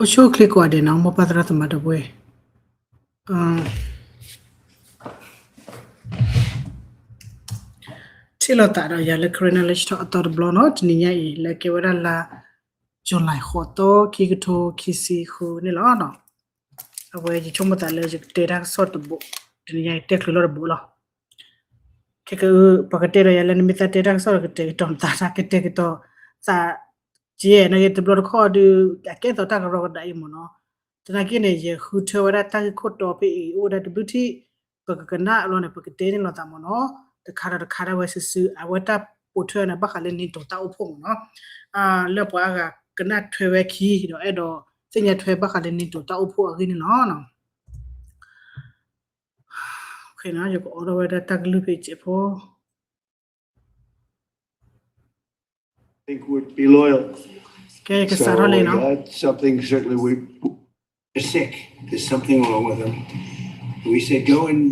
အိၣ်ဆူၣ်အိၣ်ချ့ကိးဂၤဒဲးနီၤ မိၢ်ပၢ်သရၣ်သမါတဝဲၢ်, ထံၣ်လိာ်သးဒီးယၤလၢ Karen လၢဆထီၣ်အသီတဘျီနီၤ, တနံၤညါအံၤ လၢအကဲဝဲဒၣ်လါ July ဃိးသီ ခံကထိခံဆံဃုန့ၣ်လီၤ. အဝဲယဆိကမိၣ်သးလၢယကတဲတၢ်ကစီၣ်တဘိ, တနံၤညါအံၤတဲချုးလီၤတဘိလီၤ. ခဲက ပှၤကတဲဒီးယၤလၢနမ့ၢ်သးတဲတၢ်ကစီၣ်ဒီးကတဲာ်ကတီၤနသး ကတဲာ်ကတီၤသး ကဲ နာ်က့တဘျီတခီၣ်ဒီး အကဲသိးတၢ်ကရီကဒါအံၤမ့ၢ်နီၤ, သနာ်က့န့ၣ် ယဃုထၢဝဲဒၣ်တၢ်ဂ့ၢ်ခိၣ်တီဖဲအံၤ အိၣ်ဝဲဒၣ်တဘျုးထံၣ်, ပကကနၣ်အလီၢ်န့ၣ် ပကတဲန့ၢ်လိာ်သးမ့ၢ်နီၤ, တခါဒီးတခါဒၣ်ဝဲစုာ်စုာ် အဝဲတၢ်ပိာ်ထွဲန့ၣ် ဘၣ်ဃးလၢ NATO တၢ်အိၣ်ဖှိၣ်မ့ၢ်နီၤ, လၢပှၤအါဂၤကနၣ်ထွဲဝဲခံ ဒီးအဲၣ်ဒိးသ့ၣ်ညါထွဲဘၣ်ဃးလၢ NATO တၢ်အိၣ်ဖှိၣ်အဂ့ၢ်န့ၣ်လီၤ. ယကအိးထီၣ်ဝဲဒၣ်တၢ်ကလုၢ်ဖဲအံၤစဲးဖိ think would be loyal. ကဲ ကစးထီၣ်လံနီၤ. So we got something, certainly we, they're sick. There's something wrong with them. We said, "Go and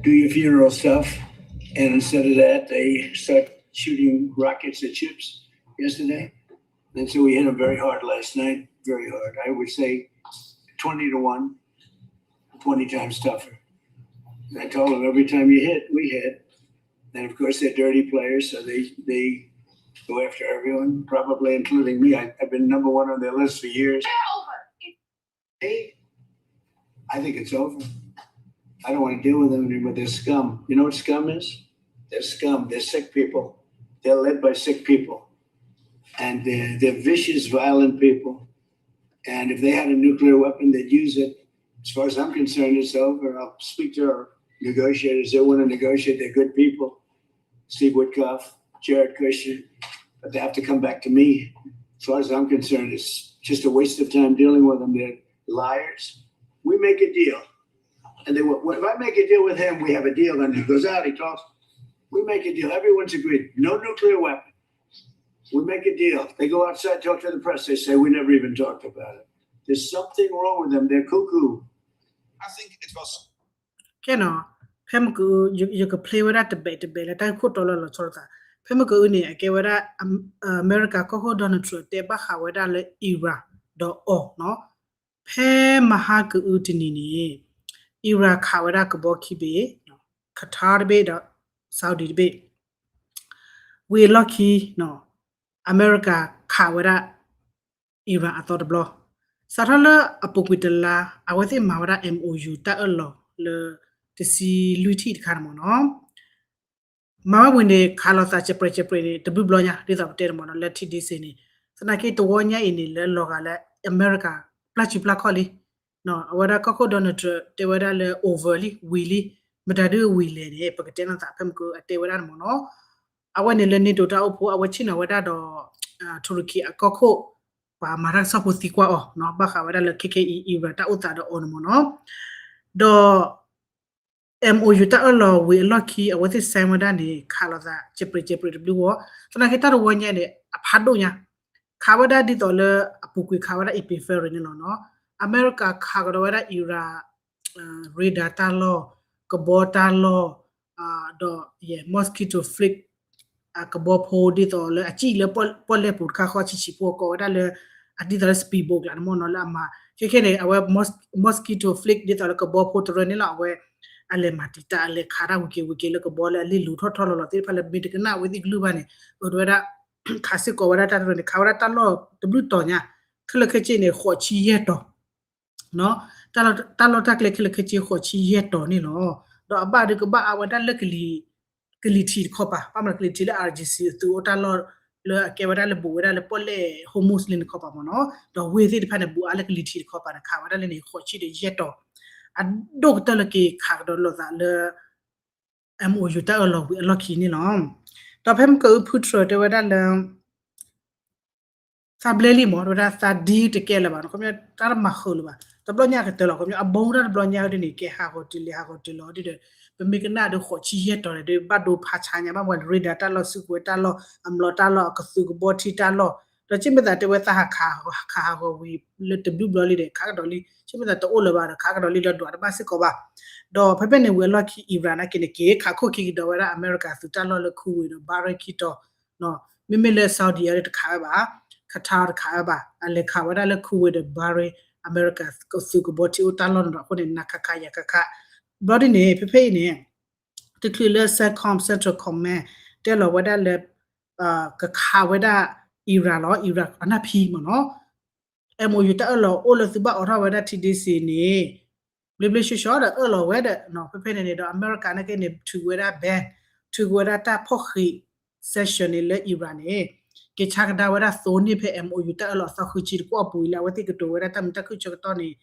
do your funeral stuff." And instead of that, they start shooting rockets at ships yesterday. And so we hit them very hard last night, very hard. I would say twenty to one, twenty times tougher. And I told them, "Every time you hit, we hit." And of course, they're dirty players, so they, they go after everyone, probably including me. I, I've been number one on their list for years. Hey, I think it's over. I don't want to deal with them anymore. They're scum. You know what scum is? They're scum. They're sick people. They're led by sick people. And they're, they're vicious, violent people. And if they had a nuclear weapon, they'd use it. As far as I'm concerned, it's over. I'll speak to our negotiators. They want to negotiate. They're good people. Steve Witkoff, Jared Kushner. But they have to come back to me. As far as I'm concerned, it's just a waste of time dealing with them. They're liars. We make a deal. And they, if I make a deal with him, we have a deal. And he goes out, he talks. We make a deal. Everyone's agreed. No nuclear weapon. We make a deal. They go outside, talk to the press. They say, "We never even talked about it." There's something wrong with them. They're cuckoo. I think it was ကဲနီၤ, ဖဲမ့ၢ်က ယက play ဝဲဒၣ်တဘဲးတဘဲးလၢတၢ်ဂ့ၢ်ခိၣ်တီလၢလီၤဆီလိာ်သး, ဖဲမ့ၢ်ကအုန့ၣ် အကဲဝဲဒၣ် အမဲရကၤကီၢ်ခိၣ် Donald Trump တဲဘၣ်ဃးဝဲဒၣ်လၢ Iran ဒီးအီၤနီၤ, ဖဲမဟါကအုတနံၤန့ၣ် Iran ခးဝဲဒၣ်ကဘီခံဘ့ၣ်, Qatar တဘ့ၣ်ဒီး Saudi တဘ့ၣ်, ဝံၤအလီၢ်ခံ အမဲရကၤခးဝဲဒၣ် Iran အသီတဘျီ, စးထီၣ်လၢအပူၤကွံာ်တလါ အဝဲသ့ၣ်မၤဝဲဒၣ် MOU တၢ်အၢၣ်လီၤလၢ တဆံလွံၢ်ထံၣ်တခါန့ၣ်မ့ၢ်နီၤ, မၤဝဲဝံၤန့ၣ် ခးလိာ်သး separate separate န့ၣ် တဘျုးဘျီညါ ဒ်သိးပတဲန့ၣ်မ့ၢ်နီၤ, လၢထံဒ့စ့န့ၣ်, သနာ်က့တဝီညါအံၤန့ၣ် လၢလီၤဂာ်လၢ အမဲရကၤ ပျၢ်စုပျၢ်ခီၣ်လံ, အဝဲဒၣ်ကီၢ်ခိၣ် Donald Trump တဲဝဲဒၣ်လၢ over လံ ဝံၤလံ, မတၤဒုးဝံၤလဲၣ်န့ၣ် ပကတဲလိာ်သး ဖဲမ့ၢ်ကအုတဲဝဲဒၣ်န့ၣ်မ့ၢ်နီၤ, အဝဲန့ၣ်လၢ NATO တၢ်အိၣ်ဖှိၣ် အဝဲဆ့ၣ်နီၤဝဲဒၣ်ဒီး Turkey အကီၢ်ခိၣ် ပှၤမၤတၢ်ကစီၣ်ဖိသံကွၢ်အီၤ ဘၣ်ဃးဝဲဒၣ်လၢ ခဲခဲအံၤ Iran တၢ်အိၣ်သးဒီးအီၤန့ၣ်မ့ၢ်နီၤ, ဒီး MOU တၢ်အၢၣ်လီၤဝံၤအလီၢ်ခံ အဝဲသ့ၣ် sign ဝဲဒၣ်န့ၣ် ခးလိာ်သး separate separate တဘျုးဝီ, သနာ်က့တၢ်တဝီညါန့ၣ် အဖးဒိၣ်ညါ, ခးဝဲဒၣ်ဒ်သိးလၢအပူၤကွံာ်ခးဝဲဒၣ် April February န့ၣ်လီၤနီၤ, အမဲရကၤခးကဒီးဝဲဒၣ် Iran radar တၢ်လီၢ်, ကဘီတၢ်လီၢ်, ဒီး mosquito fleet အကဘီဖိ ဒ်သိးလၢအစံၣ်လၢပီၣ်လဲၣ်ပူၤတခါဃီဆံးဆံးဖိ ကိးဝဲဒၣ်လၢ အဒ်သိးလၢ speedboat လၢန့ၣ်မ့ၢ်နီၤ လၢအမၤ ခဲခဲန့ၣ် အဝဲ mosquito fleet ဒ်သိးလၢကဘီဖိတရၢန့ၣ်လီၤ အဝဲ အလဲၤမၤတံာ်တာ် အလဲၤခးတၢ်ဝံၤက့ၤဝံၤက့ၤလၢကဘီလၢအလ့ၣ်လူၤထီၣ်ထီၣ်လီၤလီၤသ့ၣ်တဖၣ်လၢမ့ၢ်တကနၣ်ဝဲသ့ၣ်ကလုၢ်ဘၣ်န့ၣ် အိၣ်ဝဲဒၣ် ခးစ့ၢ်ကီးဝဲဒၣ်တၢ်တရၢန့ၣ် ခးဝဲဒၣ်တၢ်လီၢ်တဘျုးတီၤညါ ခဲလၢာ်ခဲဆ့န့ၣ် ဃိးဆံယဲၢ်တီၤ တၢ်လီၢ်တၢ်ကျဲခဲလၢာ်ခဲဆ့ဃိးဆံယဲၢ်တီၤန့ၣ်လီၤ. ဒီးအဘၣ်ဒီးကဘၣ်အါဝဲဒၣ်လၢ ကလံၤထံးတခီပၤ ဘၣ်မနုၤကလံၤထံးလၢ I R G C အသုးအိၣ်တၢ်လီၢ်လၢအကဲဝဲဒၣ်လၢဘူးဝဲဒၣ်လၢပီၣ်လဲၣ် Hormuz လၢန့ၣ်တခီပၤမ့ၢ်နီၤ ဒီးဝ့ၢ်သ့ၣ်တဖၣ်န့ၣ် ဘူးအါလၢကလံၤထံးတခီပၤန့ၣ် ခးဝဲဒၣ်လၢန့ၣ် ဃိးဆံဒီးယဲၢ်တီၤ အဒိၣ်ကတၢၢ်လၢက့ၤခးကဒီးလိာ်သးလၢ MOU တၢ်အၢၣ်လီၤဝံၤအလီၢ်ခံန့ၣ်လီၤ. ဒီးဖဲမ့ၢ်ကအုဖုထြၢတဲဝဲဒၣ်လၢ သးဘျဲလံမ့ၢ် တဲဝဲဒၣ်သး deal တကဲလၢၤဘၣ်နီၤ ခီပညီ တၢ်တမၤဃုာ်လၢၤဘၣ် တဘျီညါကတၢၢ်လီၤ ခီပညီ အဘီတၢ်တဘျီညါဒ်န့ၣ် ကဲဟးဂီၤတုၤလဲၤဟးဂီၤတုၤလီၤဒ်ဒီး ပမ့ၢ်ကနၣ်ဒီးဃိးဆံယဲၢ်တီၤန့ၣ်ဒီး ဘၣ်ဒိဖးဆါညါ ဘၣ်မနုၤလဲၣ် radar တၢ်လီၢ်စုကဝဲၤတၢ်လီၢ် အမျိာ်တၢ်လီၢ် အကသုးကဘီထံတၢ်လီၢ် ဒီးဆ့မ့ၢ်သးတဲဝဲသးဟးခး ခးဟးဂီၤဝံၤလၢတဘျုးဘျီလံဒီး ခးကဒီးလံ ဆ့မ့ၢ်သးတအိၣ်လၢၤဘၣ်ဒီး ခးကဒီးလံဒီးဒွးတဘၣ်စ့ၢ်ကီးဘၣ် ဒီးဖဲဖဲန့ၣ်ဝံၤအလီၢ်ခံ Iran နာ်က့န့ၣ် က့ၤခးခိၣ်ခံကဒီးဝဲဒၣ်အမဲရကၤသုးတၢ်လီၢ်လၢ Kuwait ဒီး Bahrain ခံတီၤ မ့မ့ၢ်လၢ Saudi အံၤတခးဝဲဘၣ် အထါအီၤတခးအၢဘၣ်, အလဲၤခးဝဲဒၣ်လၢ Kuwait ဒီး Bahrain, အမဲရကၤသုးကဘီထံအိၣ်တၢ်လီၢ်န့ၣ်ဒီး အဃိန့ၣ် နးခးခးယၤခးခး, ဘျီဒ်န့ၣ် ဖဲဖဲအံၤန့ၣ် တချုးလၢ CENTCOM, Central Command တဲလီၤဝဲဒၣ်လၢ ကခးဝဲဒၣ် Iran လီၤ, Iran အနၢ်ဖံမ့ၢ်နီၤ MOU တၢ်အၢၣ်လီၤအိၣ်လၢသုဘၣ်အိးထီၣ်ဝဲဒၣ် T D C န့ၣ် ဘျ့ဘျ့ဆှီဆှီဒီးအၢၣ်လီၤဝဲဒီး ဖဲဖဲန့ၣ်န့ၣ်ဒီး အမဲရကၤန့ၣ်က့န့ၣ် ထုးဝဲဒၣ် ban, ထုးက့ၤဝဲဒၣ်တၢ်ဖီၣ်ဃံး sanction န့ၣ်လၢ Iran န့ၣ် က့ၤဆါကဒါဝဲဒၣ်သိန့ၢ်ဖဲ MOU တၢ်အၢၣ်လီၤအသီဃုဆံတကွီၢ်ပူၤအံၤလၢအဝဲသ့ၣ်ကတိၤဝဲဒၣ်တၢ်မုာ်တၢ်ခုၣ်ဆၢကတီၢ်န့ၣ်,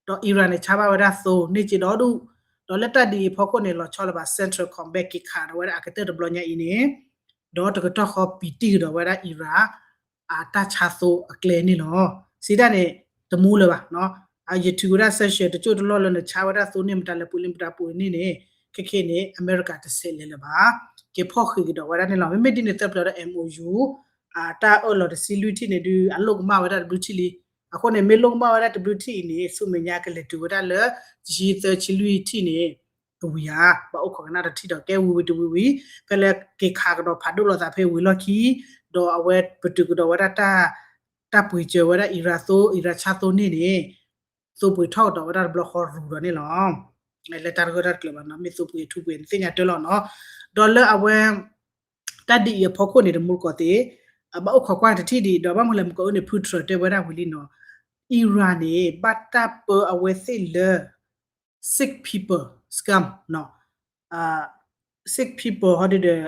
ဒီး Iran န့ၣ် ဆါဘၣ်ဝဲဒၣ်သိန့ၢ်က့ဒီဒူၣ်, ဒီးလၢတၢ်ဒ်အံၤအဖီခိၣ်န့ၣ် လီၤဆီလၢၤဘၣ် Central Command က့ၤခးဒီးဝဲဒၣ်အကတၢၢ်တဘျီညါအံၤန့ၣ်, ဒီးတကတီၢ်ဃီပံာ်တံၢ်ကဒီးဝဲဒၣ် Iran အတၢ်ဆါသိအကျဲန့ၣ်လီၤ. စံးဒၣ်န့ၣ် တမူလၢၤဘၣ်, ယထုးဝဲဒၣ် sanction တကၠိၢ်တလီၢ်လၢနဆါဝဲဒၣ်သိန့ၢ်မတၤလဲၣ်ပူၤလံမတၤပူၤန့ၣ်န့ၣ်, ခဲခဲန့ၣ် အမဲရကၤတဆဲးလဲၤလၢၤဘၣ်, က့ၤဖီၣ်ဃံးကဒီးဝဲဒၣ်န့ၣ်လီၤ. မ့မ့ၢ်ဒ်န့ၣ်သၢပျၢၤဒီး MOU အတၢ်အၢၣ်လီၤတဆံလွံၢ်ထံၣ်န့ၣ်ဒုး အလိၣ်ကမၣ်ဝဲဒၣ်တဘျုးထံၣ်လံ. အဃိန့ၣ် မ့ၢ်လိၣ်ကမၣ်ဝဲဒၣ်တဘျုးထံၣ်အံၤန့ၣ် ဆူမဲာ်ညါကလဲၤတုၤဝဲဒၣ်လၢ တဆံသၢဆံလွံၢ်ထံၣ်န့ၣ် ကဝံၤဧါ, ဘၣ်အိၣ်ခိးကနၣ်တထံၣ်ဒီး ကဲဝံၤဝံၤတဝံၤဝံၤ, ဖဲလၢက့ၤခးကဒီးဖးဒိၣ်လိာ်သးဖဲဝံၤလီၢ်ခံ, ဒီးအဝဲပတုာ်ကဒီးဝဲဒၣ်တၢ်, တၢ်ပှ့ၤစၢၤဝဲဒၣ် Iran သိ, Iran ဆါသိန့ၢ်န့ၣ်, သိပှ့ၤထီၣ်ကဒီးဝဲဒၣ်တဘျီဃီရူၤဒီးန့ၣ်လီၤ. လၢတၢ်တဂၢၢ်တၢ်ကျၢၤဘၣ်နီၤ, မ့ၢ်သိပှ့ၤထူပှ့ၤန့ၣ်သ့ၣ်ညါတၢ်လီၤနီၤ. ဒီးလၢအဝဲ တၢ်ဒ်အံၤအဖီခိၣ်န့ၣ် တမူတကိးသ့, ဘၣ်အိၣ်ခိးကွၢ်တထံၣ်ဒံး, ဒီးဘၣ်မနုၤလဲၣ် မုၢ်ကီၤအုၣ်န့ၣ် ဖုထြၢးတဲဝဲဒၣ်ဝံၤလံနီၤ, Iran န့ၣ် ဘၣ်တၢ်ပၢအဝဲသ့ၣ်လၢ Sikh people scum နီၤ, Sikh people ဟီဒ်ဒီး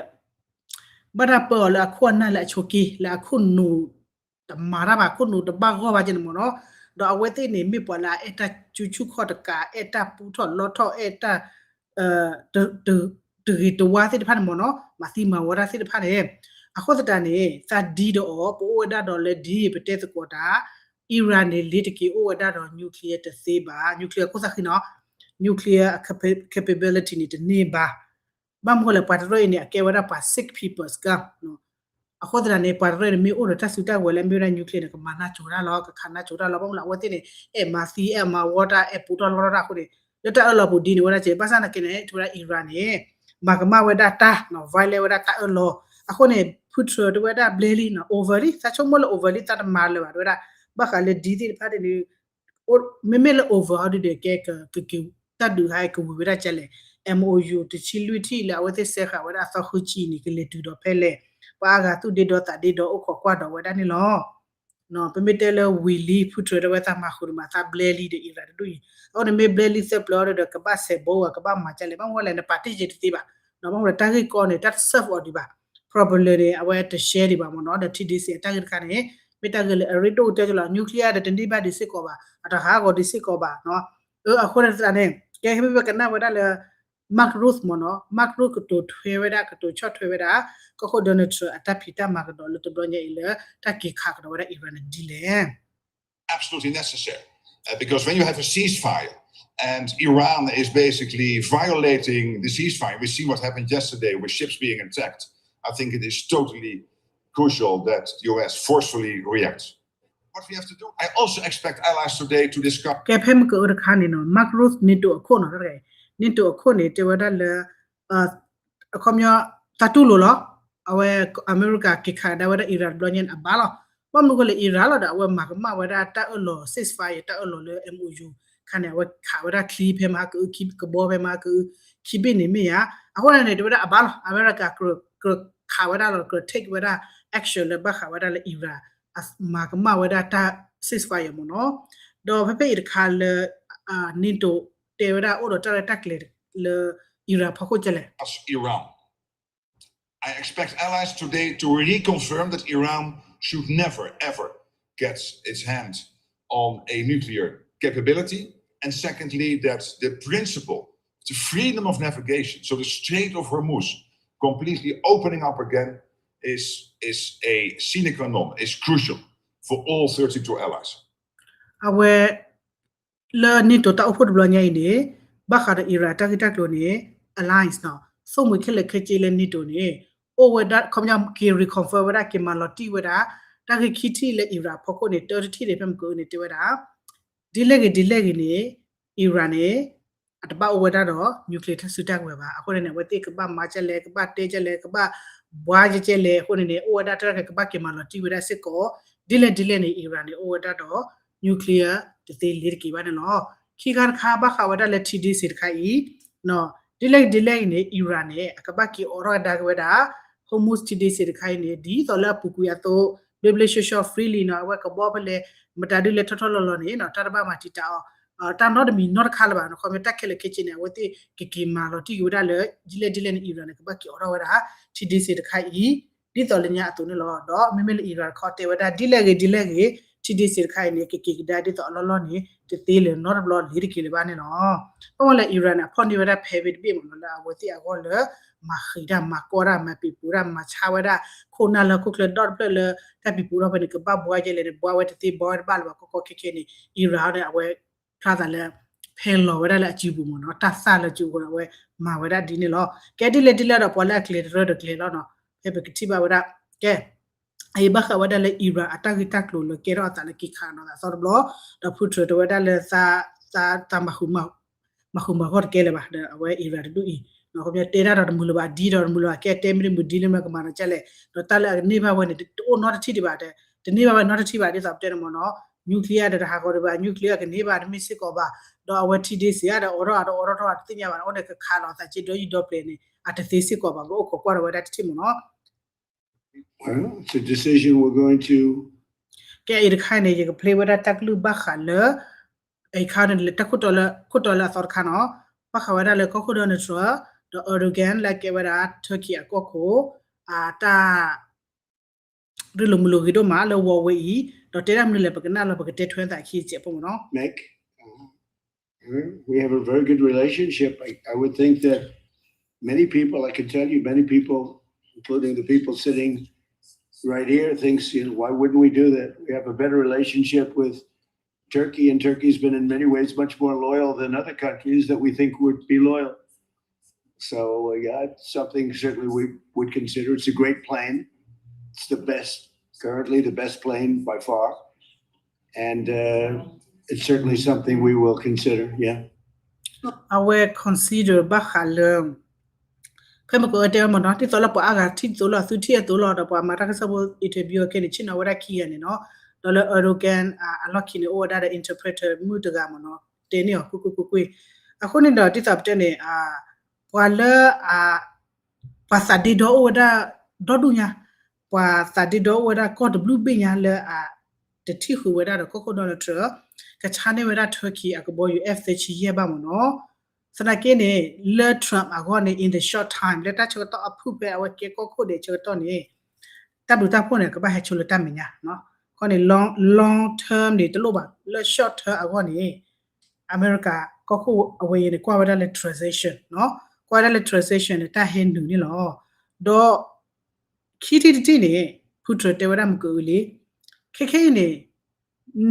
ဘၣ်တၢ်ပၢအီၤလၢအခိၣ်အနၢ်လၢအဆိးက့ လၢအခိၣ်နူာ်တမၤတၢ်ဘၣ်, ခိၣ်နူာ်တဘၣ်ဂီၢ်ဘၣ်ကဲန့ၣ်မ့ၢ်နီၤ, ဒီးအဝဲသ့ၣ်န့ၣ်မ့ၢ်ပှၤလၢအအဲၣ်တၢ်ကူဆူၣ်ခီၣ်တကး, အဲၣ်တၢ်ပူထီၣ်လီထီၣ်, အဲၣ်တၢ် တဂ့ၤတဝါသ့ၣ်တဖၣ်န့ၣ်မ့ၢ်နီၤ, မၤသံမၤဝီတၢ်သ့ၣ်တဖၣ်န့ၣ်, အဃိသတးန့ၣ် သးဒ်ဒီးအီၤ ပအိၣ်ဝဲဒၣ်ဒီးလၢဒ်ပတဲသကိးတၢ်, Iran န့ၣ် လ့ၤတက့ၤအိၣ်ဝဲဒၣ်ဒီး nuclear တသ့ဘၣ်, nuclear ခိၣ်သၣ်ဃံနီၤ, nuclear capability န့ၣ်တန့ၢ်ဘၣ်. ဘၣ်မနုၤလဲၣ် ပှၤတရၢၣ်အံၤန့ၣ် အကဲဝဲဒၣ်ပှၤ Sikh people scum အဃိသတးန့ၣ် ပှၤတရၢၣ်န့ၣ် မ့ၢ်အိၣ်ဒီးတၢ်စုတၢ်ဝဲၤလၢမ့ၢ်ဝဲဒၣ် nuclear န့ၣ် ကမၤနၢ်ကၠိၤတၢ်လီၤ, ကခးနၢ်ကၠိၤတၢ်လီၤ. ဘၣ်မနုၤလဲၣ် အဝဲသ့ၣ်န့ၣ် အဲၣ်မၤသံ အဲၣ်မၤဝီတၢ် အဲၣ်ပူထီၣ်လီထီၣ်တၢ်အဃိန့ၣ် လၢတၢ်အၢၣ်လီၤပူၤဒ်န့ၣ်ဝဲဒၣ်က့, ဘၣ်ဆၣ်သနာ်က့န့ၣ် ထံၣ်ဝဲဒၣ် Iran န့ၣ် မၤကမၣ်ဝဲဒၣ်တၢ် violate ဝဲဒၣ်တၢ်အၢၣ်လီၤ. အဃိန့ၣ် ဖုထြၢးတဲဝဲဒၣ်ဘျဲလံနီၤ, over လံ, သးဆိကမိၣ်လၢ over လံ သးတမၤလၢၤဘၣ် တဲဝဲဒၣ်, ဘၣ်ဃးလၢဒ်သ့ၣ်တဖၣ်န့ၣ် မ့မ့ၢ်လၢ over ဟီဒ်ဒီး ကဲ ကက့ၤ တၢ်ဒုးဟဲကဝံၤဝဲဒၣ်ကဲလဲၣ်, MOU တဆံလွံၢ်ထံၣ်လၢအဝဲသ့ၣ် ဆဲးဃာ် ဝဲဒၣ်အသီဃုဆံန့ၣ် ကလဲၤတုၤဒီးဖဲလဲၣ်, ပှၤအါဂၤသူၣ်ဒ့ဒီသးဒ့ဒီ အိၣ်ခိးကွၢ်ဒီးဝဲဒၣ်န့ၣ်လီၤ. ပမ့ၢ်တဲလၢဝံၤလံ ဖုထြၢးတဲဝဲ သးမၤဃုာ်ဒီးမၤသးဘျဲလံဒီး Iran တဒူၣ်အံၤ, အဃိန့ၣ် မ့ၢ်ဘျဲလံသၢပျၢၤဒီး ကဘၣ်စဲးဘီဧါ ကဘၣ်မၤကဲလဲၣ်, ဘၣ်မနုၤလဲၣ် နပာ်တ့ၢ်က့ၤတသ့ဘၣ်, ဘၣ်မနုၤလဲၣ် တၢ်ဂ့ၢ်ကီန့ၣ် တၢ်တ serve အီၤဒံးဘၣ်, problem န့ၣ် အဝဲတ share ဒံးဘၣ်မ့ၢ်နီၤ. ဒီး T D C အတၢ်ဂ့ၢ်တခါန့ၣ် မ့ၢ်တၢ်ဂ့ၢ်လၢအရ့ဒိၣ်တဲကလီၤ, nuclear ဒီးတန့ၢ်ဘၣ်ဒံးစ့ၢ်ကီးဘၣ်, အတဟးဂီၤဒံးစ့ၢ်ကီးဘၣ်နီၤ. အဃိသတးန့ၣ် ကဲမ့ၢ်ပကနၣ်ဝဲဒၣ်လၢ Mark Rutte မ့ၢ်နီၤ, Mark Rutte ကတိၤထွဲဝဲဒၣ် ကတိၤဆီၣ်ထွဲဝဲဒၣ် ကီၢ်ခိၣ် Donald Trump အတၢ်ဖံးတၢ်မၤကဒီးလၢတဘျီညါအံၤလၢ တၢ်က့ၤခးကဒီးဝဲဒၣ် Iran န့ၣ်ဒ်လဲၣ်. Absolutely necessary, uh, because when you have a ceasefire and Iran is basically violating the ceasefire, we see what happened yesterday with ships being attacked. I think it is totally crucial that the U S forcefully reacts. What we have to do, I also expect allies today to discuss. ကဲဖဲမုၢ်ကအိၣ်တခါန့ၣ်နီၤ, Mark Rutte NATO အခိၣ်နီၤ, NATO အခိၣ်န့ၣ် တဲဝဲဒၣ်လၢ အခီပညီ တၢ်တူၢ်လိာ်လီၤ. အဝဲအမဲရကၤက့ၤခးကဒါဝဲဒၣ် Iran တဘျီညါန့ၣ် အဘၣ်လီၤ. ဘၣ်မနုၤအဃိလဲၣ် Iran လီၤဒီး အဝဲမၤကမၣ်ဝဲဒၣ်တၢ်အၢၣ်လီၤ ceasefire တၢ်အၢၣ်လီၤလၢ MOU ခါန့ၣ် အဝဲခးဝဲဒၣ်ချံဖဲမဟါကအု ကဘီဖဲမဟါကအု ခံဘ့ၣ်န့ၣ်မ့ၢ်ဧါ. အဃိန့ၣ် တဲဝဲဒၣ်အဘၣ်လီၤ. အမဲရကၤကြၢးခးဝဲဒၣ်လီၤ, ကြၢး take ဝဲဒၣ် action လၢဘၣ်ဃးဝဲဒၣ်လၢ Iran မၤကမၣ်ဝဲဒၣ်တၢ် ceasefire မ့ၢ်နီၤ. ဒီးဖဲဖဲအံၤတခါလၢ NATO တဲဝဲဒၣ်အိၣ်ဒီးတၢ်ရဲၣ်တၢ်ကျဲၤလၢ Iran ဖီခိၣ်ကဲလဲၣ်. Iran. I expect allies today to reconfirm that Iran should never, ever get its hand on a nuclear capability. And secondly, that the principle, the freedom of navigation, so the Strait of Hormuz completely opening up again is, is a sine qua non, is crucial for all thirty-two allies. အဝဲ လၢ NATO တၢ်အိၣ်ဖှိၣ်တဘျီညါအံၤန့ၣ် ဘၣ်ဃးဒီး Iran တၢ်ဂ့ၢ်တၢ်ကျိၤန့ၣ် allies နီၤ, သိၣ်မှံၤခဲလၢာ်ခဲဆ့လၢ NATO န့ၣ် အိၣ်ဝဲဒၣ် ခီပညီ က့ၤ reconfirm ဝဲဒၣ် က့ၤမၤလီၤတံၢ်ဝဲဒၣ် တၢ်ဂ့ၢ်ခံထံၣ်လၢ Iran ဖီခိၣ်န့ၣ် တၢတထံၣ်န့ၣ် ဖဲမုၢ်ကအိၣ်န့ၣ် တဲဝဲဒၣ် ဒ်လဲၣ်ဂ့ၤဒ်လဲၣ်ဂ့ၤန့ၣ် Iran န့ၣ် အတဘၣ်အိၣ်ဝဲဒၣ်ဒီး nuclear တၢ်စုတၢ်ကဝဲၤဘၣ်. အဃိန့ၣ် အဝဲသ့ၣ်ကဘၣ်မၤကဲလဲၣ်, ကဘၣ်တဲကဲလဲၣ်, ကဘၣ်ဘှါကဲလဲၣ်, အဃိန့ၣ်န့ၣ် အိၣ်ဝဲဒၣ်တၢ်ကဘၣ်က့ၤမၤလီၤတံၢ်ဝဲဒၣ်စ့ၢ်ကီး ဒ်လဲၣ်ဒ်လဲၣ်န့ၣ် Iran န့ၣ် အိၣ်ဝဲဒၣ်ဒီး nuclear တသ့လ့ၤတက့ၤဘၣ်န့ၣ်လီၤ. ခံခါတခါ ဘၣ်ဃးဝဲဒၣ်လၢထံဒ့စ့ၢ်တခါအံၤ ဒ်လဲၣ်ဒ်လဲၣ်အံၤန့ၣ် Iran န့ၣ် အကဘၣ်က့ၤအိးထီၣ်ကဒါက့ၤဝဲဒၣ် Hormuz ထံဒ့စ့ၢ်တခါအံၤန့ၣ် ဒ်သိးလၣ်အပူၤကွံာ်အသိး ဘျ့ဘျ့ဆှီဆှီ freely နီၤ အဝဲကဘီဖဲလဲၣ် မတၤဒုးလဲၤထီၣ်ထီၣ်လီၤလီၤန့ၣ်နီၤ တၢ်တဘၣ်မၤတံာ်တာ်အီၤ တၢ်နီတမံၤနီတခါလၢၤဘၣ်နီၤ ခီဖျိတၢ်ခဲလၢာ်ခဲဆ့န့ၣ် အဝဲသ့ၣ်ကက့ၤမၤလီၤတံၢ်က့ၤဝဲဒၣ်လၢ ဒ်လဲၣ်ဒ်လဲၣ်န့ၣ် Iran န့ၣ် ကဘၣ်က့ၤအိးထီၣ်ဝဲဒၣ် ထံဒ့စ့ၢ်တခါအံၤ ဒ်သိးလၢညါအသိးန့ၣ်လီၤ. ဒီးမ့မ့ၢ်လၢ Iran တခီတဲဝဲဒၣ် ဒ်လဲၣ်ဂ့ၤဒ်လဲၣ်ဂ့ၤ ထံဒ့စ့ၢ်တခါအံၤန့ၣ် ကက့ၤကဒါဒ်သိးအလီၢ်လီၢ်န့ၣ် တသ့လၢၤနီတဘျီလ့ၤတက့ၤလၢၤဘၣ်န့ၣ်လီၤ. ဘၣ်မနုၤလဲၣ် Iran န့ၣ် အဖီၣ်န့ၢ်ဝဲဒၣ် ဖဲးဘ့ၣ်တဘ့ၣ်မ့ၢ်နီၤ လၢအဝဲသ့ၣ်အဂီၢ်လၢ မၤဃံးတၢ် မၤကီၢ်တၢ် မၤပံာ်ပူၤတၢ် မၤဆါဝဲဒၣ် ခိၣ်နၢ်လၢဟီၣ်ခိၣ်ချၢဒီတဖျၢၣ်လၢ တၢ်ပံာ်ပူၤထီၣ်ဖဲန့ၣ် ကဘၣ်ဘှါကဲလဲၣ်န့ၣ် ဘှါဝဲတသ့ ဘှါဝဲတဘၣ်လၢၤဘၣ် ကီကီခဲခဲန့ၣ် Iran န့ၣ် အဝဲဖျါသးလၢ ဖဲလီၤဝဲဒၣ်လၢအစုပူၤမ့ၢ်နီၤ တၢ်သၣ်လၢစုပူၤန့ၣ် အဝဲမၤဝဲဒၣ်ဒ်န့ၣ်လီၤ. ကဲဒ်လဲၣ်ဒ်လဲၣ်ဒီး ပှၤလၢအကျဲၤတရၢဒီးကျဲၤလီၤနီၤ ဖဲပကထံၣ်ဘၣ်ဝဲဒၣ် ကဲ အအံၤဘၣ်ဃးဝဲဒၣ်လၢ Iran အတၢ်ဂ့ၢ်တၢ်ကျိၤလၢကဲထီၣ်အသးလၢက့ၤခးနီၤသးသီတဘျီ ဒီး Putin တဲဝဲဒၣ်လၢ သး သးမၤဃုာ်မၤဃုာ်မၤဂီၢ်တကဲလၢၤဘၣ် ဒီးအဝဲ Iran တဒူၣ်အံၤ ခီပညီတဲတၢ်ဒီးတမုာ်လၢၤဘၣ် ဒ်ဒီးတမုာ်လၢၤဘၣ် ကဲတဲမ့ၢ်တမုာ်ဒ်လၢမ့ၢ်ကမၤနီၤကလဲၣ် ဒီးတၢ်လၢအကန့ၢ်ဘၣ်ဝဲန့ၣ် တအိၣ်နီတထံၣ်ဒံးဘၣ် တန့ၢ်ဘၣ်ဝဲနီတထံၣ်ဘၣ် ဒ်သိးပတဲန့ၣ်မ့ၢ်နီၤ nuclear ဒီးတဟးဂီၤဒံးဘၣ် nuclear ကန့ၢ်ဘၣ်တမ့ၢ်စ့ၢ်ကီးဘၣ် ဒီးအဝဲထံဒ့စ့ၢ်ဧါဒီးအိးထီၣ်ဧါဒီးအိးထီၣ်ထီၣ်တသ့ၣ်ညါဘၣ် အိၣ်ဒီးကခးလီၤသးက့ဒီယံၤဒီပျဲၤန့ၣ် အတသ့စ့ၢ်ကီးဘၣ် ကအိၣ်ခိးကွၢ်ဒီးဝဲဒၣ်တထံၣ်မ့ၢ်နီၤ Well, it's a decision we're going to ကဲအံၤတခါန့ၣ် ယက play ဝဲဒၣ်တၢ်ကလုၢ်ဘၣ်ဃးလၢ အခါန့ၣ်လၢတၢ်ခိၣ်တီလၢ ခိၣ်တီလၢအသီတခါနီၤ ဘၣ်ဃးဝဲဒၣ်လၢကီၢ်ခိၣ် Donald Trump ဒီး Erdogan လၢအကဲဝဲဒၣ် Turkey အကီၢ်ခိၣ် အတၢ် ရ့လိာ်မုာ်လိာ်ဂ့ၤဒိၣ်မးလၢဝီဝဲအံၤ ဒီးတဲဒၣ်မနုၤလဲၣ် ပကနၣ်လီၤ ပကတဲထွဲသးခံစဲးဖိမ့ၢ်နီၤ Nick, we have a very good relationship. I, I would think that many people, I can tell you, many people, including the people sitting right here, thinks, you know, why wouldn't we do that? We have a better relationship with Turkey, and Turkey's been in many ways much more loyal than other countries that we think would be loyal. So, uh, yeah, it's something certainly we would consider. It's a great plane. It's the best, currently the best plane by far. And uh, it's certainly something we will consider, yeah. အဝဲ consider ဘၣ်ဃးလၢ ဖဲမ့ၢ်ကတဲမ့ၢ်နီၤ ဒ်သိးလၢပှၤအါဂၤထံၣ်သိးလီၤ သုထံၣ်အသိးလီၤ ဒီးပှၤမၤတၢ်ကစီၣ်ဖိ interview အခဲန့ၣ် ဆ့ၣ်နီၤဝဲဒၣ်ခံဂၤန့ၣ်နီၤ ဒီးလၢ Erdogan အလီၢ်ခံန့ၣ် အိၣ်ဝဲဒၣ်ဒီး interpreter မုၣ်တဂၤမ့ၢ်နီၤ တဲန့ၢ်အီၤကွ့ၢ်ကွ့ၢ်ကွ့ၢ်ကွ့ၢ် အဃိန့ၣ်ဒီး ဒ်သိးပတဲန့ၣ် ပှၤလၢ ပှၤသးဒ့ဒီအိၣ်ဝဲဒၣ် ဒီဒူၣ်ညါ ပှၤသးဒ့ဒီအိၣ်ဝဲဒၣ်ကီၢ်တဘျုးဘ့ၣ်ညါလၢအ တထံၣ်ဃုာ်ဝဲဒၣ်ဒီးကီၢ်ခိၣ် Donald Trump ကဆါန့ၢ်ဝဲဒၣ် Turkey အကဘီယူၤ F thirty-two ယဲၢ်ဘၣ်မ့ၢ်နီၤ သနာ်က့န့ၣ် လၢ Trump အဂီၢ်န့ၣ် in the short time လၢတၢ်ဆၢကတီၢ်အဖုၣ်ဖဲအဝဲကဲကီၢ်ခိၣ်ဒဲးဆၢကတီၢ်န့ၣ် တၢ်ဘျုးတၢ်ဖှိၣ်န့ၣ် ကဘၣ်ဟဲဆိလၢတၢ်မဲာ်ညါ ခီန့ၣ် long long term န့ၣ် တလိၣ်ဘၣ် လၢ short term အဂီၢ်န့ၣ် အမဲရကၤကီၢ်ခိၣ်အဝဲအံၤန့ၣ် ကွၢ်ဝဲဒၣ်လၢ transition နီၤ ကွၢ်ဝဲဒၣ်လၢ transition န့ၣ် တၢ်ဟဲနုာ်န့ၣ်လီၤ. ဒီး ခံထံၣ်တထံၣ်န့ၣ် Putin တဲဝဲဒၣ်မုၢ်ကအုလံ ခဲခဲအံၤန့ၣ်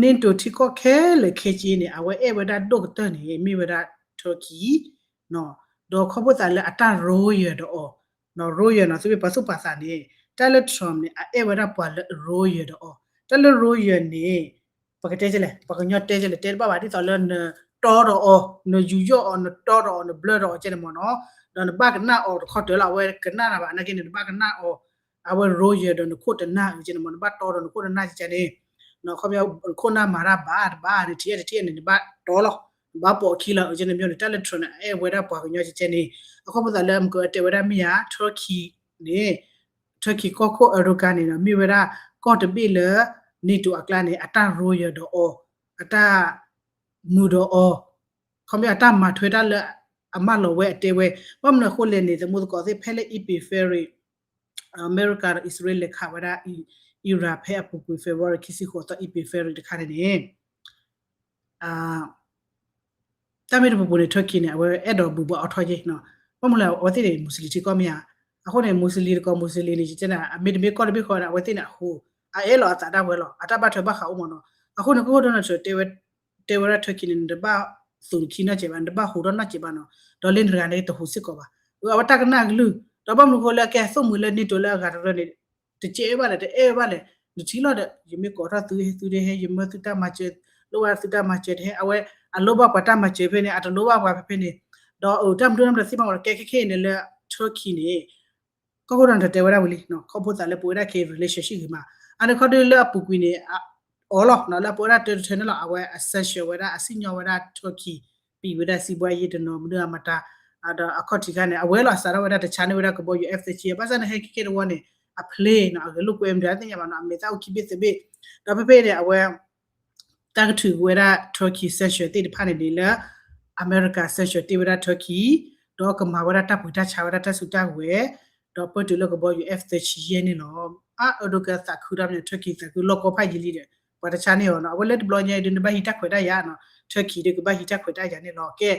NATO ထံကီၢ်ခဲလၢာ်ခဲဆ့န့ၣ် အဝဲအဲၣ်ဝဲဒၣ်ဒိၣ်ကတၢၢ်န့ၣ် မ့ၢ်ဝဲဒၣ် Turkey ဒီးခီဖျိသးလၢအတၢ် royal ဒီးအီၤ royal နီၤ သုမ့ၢ်ပာ်သူၣ်ပာ်သးန့ၣ် တၢ်လၢ Trump န့ၣ် အအဲၣ်ဝဲဒၣ်ပှၤလၢ royal ဒီးအီၤ တၢ်လၢ royal န့ၣ် ပကတဲကလဲၣ် ပှၤကညီတဲကလဲၣ် တဲတဘၣ်ဘၣ် ဒ်သိးလၢနတီဒီးအီၤ နယူးယီၣ်အီၤ နတီဒီးအီၤ နဘျၢဒီးအီၤကဲန့ၣ်မ့ၢ်နီၤ ဒီးနဘၣ်ကနၣ်အီၤတခီတၢၢ်လီၤ အဝဲကနၣ်တၢ်ဘၣ် နာ်က့န့ၣ် နဘၣ်ကနၣ်အီၤ အဝဲ royal ဒီးနခိၣ်တနၢ်အုကဲန့ၣ်မ့ၢ် နဘၣ်တီဒီးနခိၣ်တနၢ်ကဲန့ၣ် ခီပညီ နခိၣ်နၢ်မၤတၢ်ဘၣ်တဘၣ် နထံၣ်အဲၣ်တထံၣ်အဲၣ်န့ၣ် နဘၣ်တီလီၤ နဘၣ်ပိာ်အခံလီၤ အုကဲန့ၣ်မ့ၢ်န့ၣ် တၢ်လၢ Trump န့ၣ် အအဲၣ်ဝဲဒၣ်ပှၤကညီကဲန့ၣ် အခီဖျိသးလၢမုၢ်ကအၢတဲဝဲဒၣ်မ့ၢ်ဧါ Turkey န့ၣ် Turkey ကီၢ်ခိၣ် Erdogan န့ၣ်ဒီး မ့ၢ်ဝဲဒၣ်ကီၢ်တဘ့ၣ်လၢ NATO အကျါန့ၣ် အတၢ် royal ဒီးအီၤ အတၢ်မုာ်ဒီးအီၤ ခီပညီအတၢ်မၤထွဲတၢ်လၢအမၢလီၤဝဲအတဲဝဲ ဘၣ်မနုၤအဃိလဲၣ်န့ၣ် သမူသကိးသ့ၣ်ဖဲလၢ Epic Fury အမဲရကၤဒီးအံၣ်စရ့လးလဲၤခးဝဲဒၣ် Iran ဖဲအပူၤကွံာ် February ခံဆံဃိးသီ Epic Fury တခါန့ၣ်န့ၣ် တၢ်မ့ၢ်တပူၤပူၤန့ၣ် Turkey န့ၣ် အဝဲအဲၣ်ဒိးဘူးဘၣ်အီၤထီၣ်က့ၤ ဘၣ်မနုၤလဲၣ် အဝဲသ့ၣ်န့ၣ် Muslim ထံကီၢ်မ့ၢ်ဧါ အဃိန့ၣ် Muslim တကီၢ် Muslim န့ၣ် ယတဲနၤ အမ့တမ့ၢ်ကီၢ်တဘ့ၣ်ဃီန့ၣ် အဝဲသ့ၣ်န့ၣ်အဃိ အအဲၣ်လီၤအသးဒၣ်ဝဲလီၤ အတၢ်ဘၣ်ထွဲဘၣ်ဃးအိၣ်မ့ၢ်နီၤ အဃိန့ၣ် ကီၢ်ခိၣ် Donald Trump တဲဝဲဒၣ် Turkey န့ၣ် နတဘၣ်သူၣ်နခံနီတစဲးဘၣ် နတဘၣ်ဟူးထီၣ်နီတစဲးဘၣ်နီၤ ဒီးလၢနတဂၤန့ၣ်တဟူးစ့ၢ်ကီးဘၣ် အဝဲတၢ်ကနၣ်အကလုၢ် ဒီးဘၣ်မနုၤအဃိလၢအကဲအသိၣ်မှံၤလၢ NATO လၢအဂၤတရၢန့ၣ် တကဲဘၣ်လဲၣ် တအဲၣ်ဘၣ်လဲၣ် နထံၣ်လီၤဒီး ယမ့ၢ်ကိးထီၣ်သုဟဲသုတဟဲ ယမၢသုတၢ်မၤစၢၤ လိၣ်ဘၣ်သုတၢ်မၤစၢၤတဟဲ အဝဲအလိၣ်ဘၣ်ပှၤတၢ်မၤစၢၤဖဲန့ၣ် အတလိၣ်ဘၣ်ပှၤဖဲဖဲန့ၣ် ဒီးအတၢ်မနုၤမတၤသ့ၣ်မးဒီး ကဲခဲခဲအံၤန့ၣ်လၢ Turkey န့ၣ် ကီၢ်ခိၣ် Donald Trump တဲဝဲဒၣ်ဝံၤလံ ခီဖျိသးလၢပဝဲဒၣ်ခဲအံၤ relationship ဂ့ၤမး အန့ၣ်ခီဒုလၢအပူၤကွံာ်န့ၣ် အီၤလီၤ လၢအပဝဲဒၣ်တၢတထၢန့ၣ်လီၤ အဝဲအ sanction ဝဲဒၣ် အစံၣ်ညီၣ်ဝဲဒၣ် Turkey ပံးဝဲဒၣ်စံးဘှါယ့ၣ်တနီၤမနုၤအမတၤ ဒီးအခီၣ်ထံးခါန့ၣ် အဝဲလီၤစးထီၣ်ဝဲဒၣ်တဆါန့ၢ်ဝဲဒၣ်ကဘီယူၤ F thirty-eight ဘၣ်ဆၣ်န့ၣ် ဟဲခဲကဲတဝီန့ၣ် အ plane နီၤ အဂဲၤလိာ်ကွဲမတၤသ့ၣ်ညါဘၣ်နီၤ အမဲာ်သၣ်အိၣ်ခံဘ့ၣ်သၢဘ့ၣ် ဒီးဖဲဖဲန့ၣ် အဝဲ တၢ်ကထုးကွံာ်ဝဲဒၣ် Turkey sanction သ့ၣ်တဖၣ်န့ၣ်န့ၣ်လၢ အမဲရကၤ sanction တ့ၢ်ဝဲဒၣ် Turkey ဒီးကမၤဝဲဒၣ်တၢ်ပှ့ၤတၢ်ဆါဝဲဒၣ်တၢ်စုတၢ်ကဝဲၤ ဒီးပၢၢ်တုၤလၢကဘီယူၤ F thirty-eight န့ၣ်လီၤ. အအၢဒိးကသးခုတၢ်မ့ၢ် Turkey သးခုလီၢ်ကီဖးယံာ်လံဒီး ပှၤတဆါန့ၢ်အီၤနီၤ အဝဲလၢတဘျီညါအံၤဒုး နဘၣ်ဟံးတၢ်ခွဲးတၢ်ယာ်နီၤ Turkey ဒုးကဘၣ်ဟံးတၢ်ခွဲးတၢ်ယာ်န့ၣ်လီၤ. ကဲ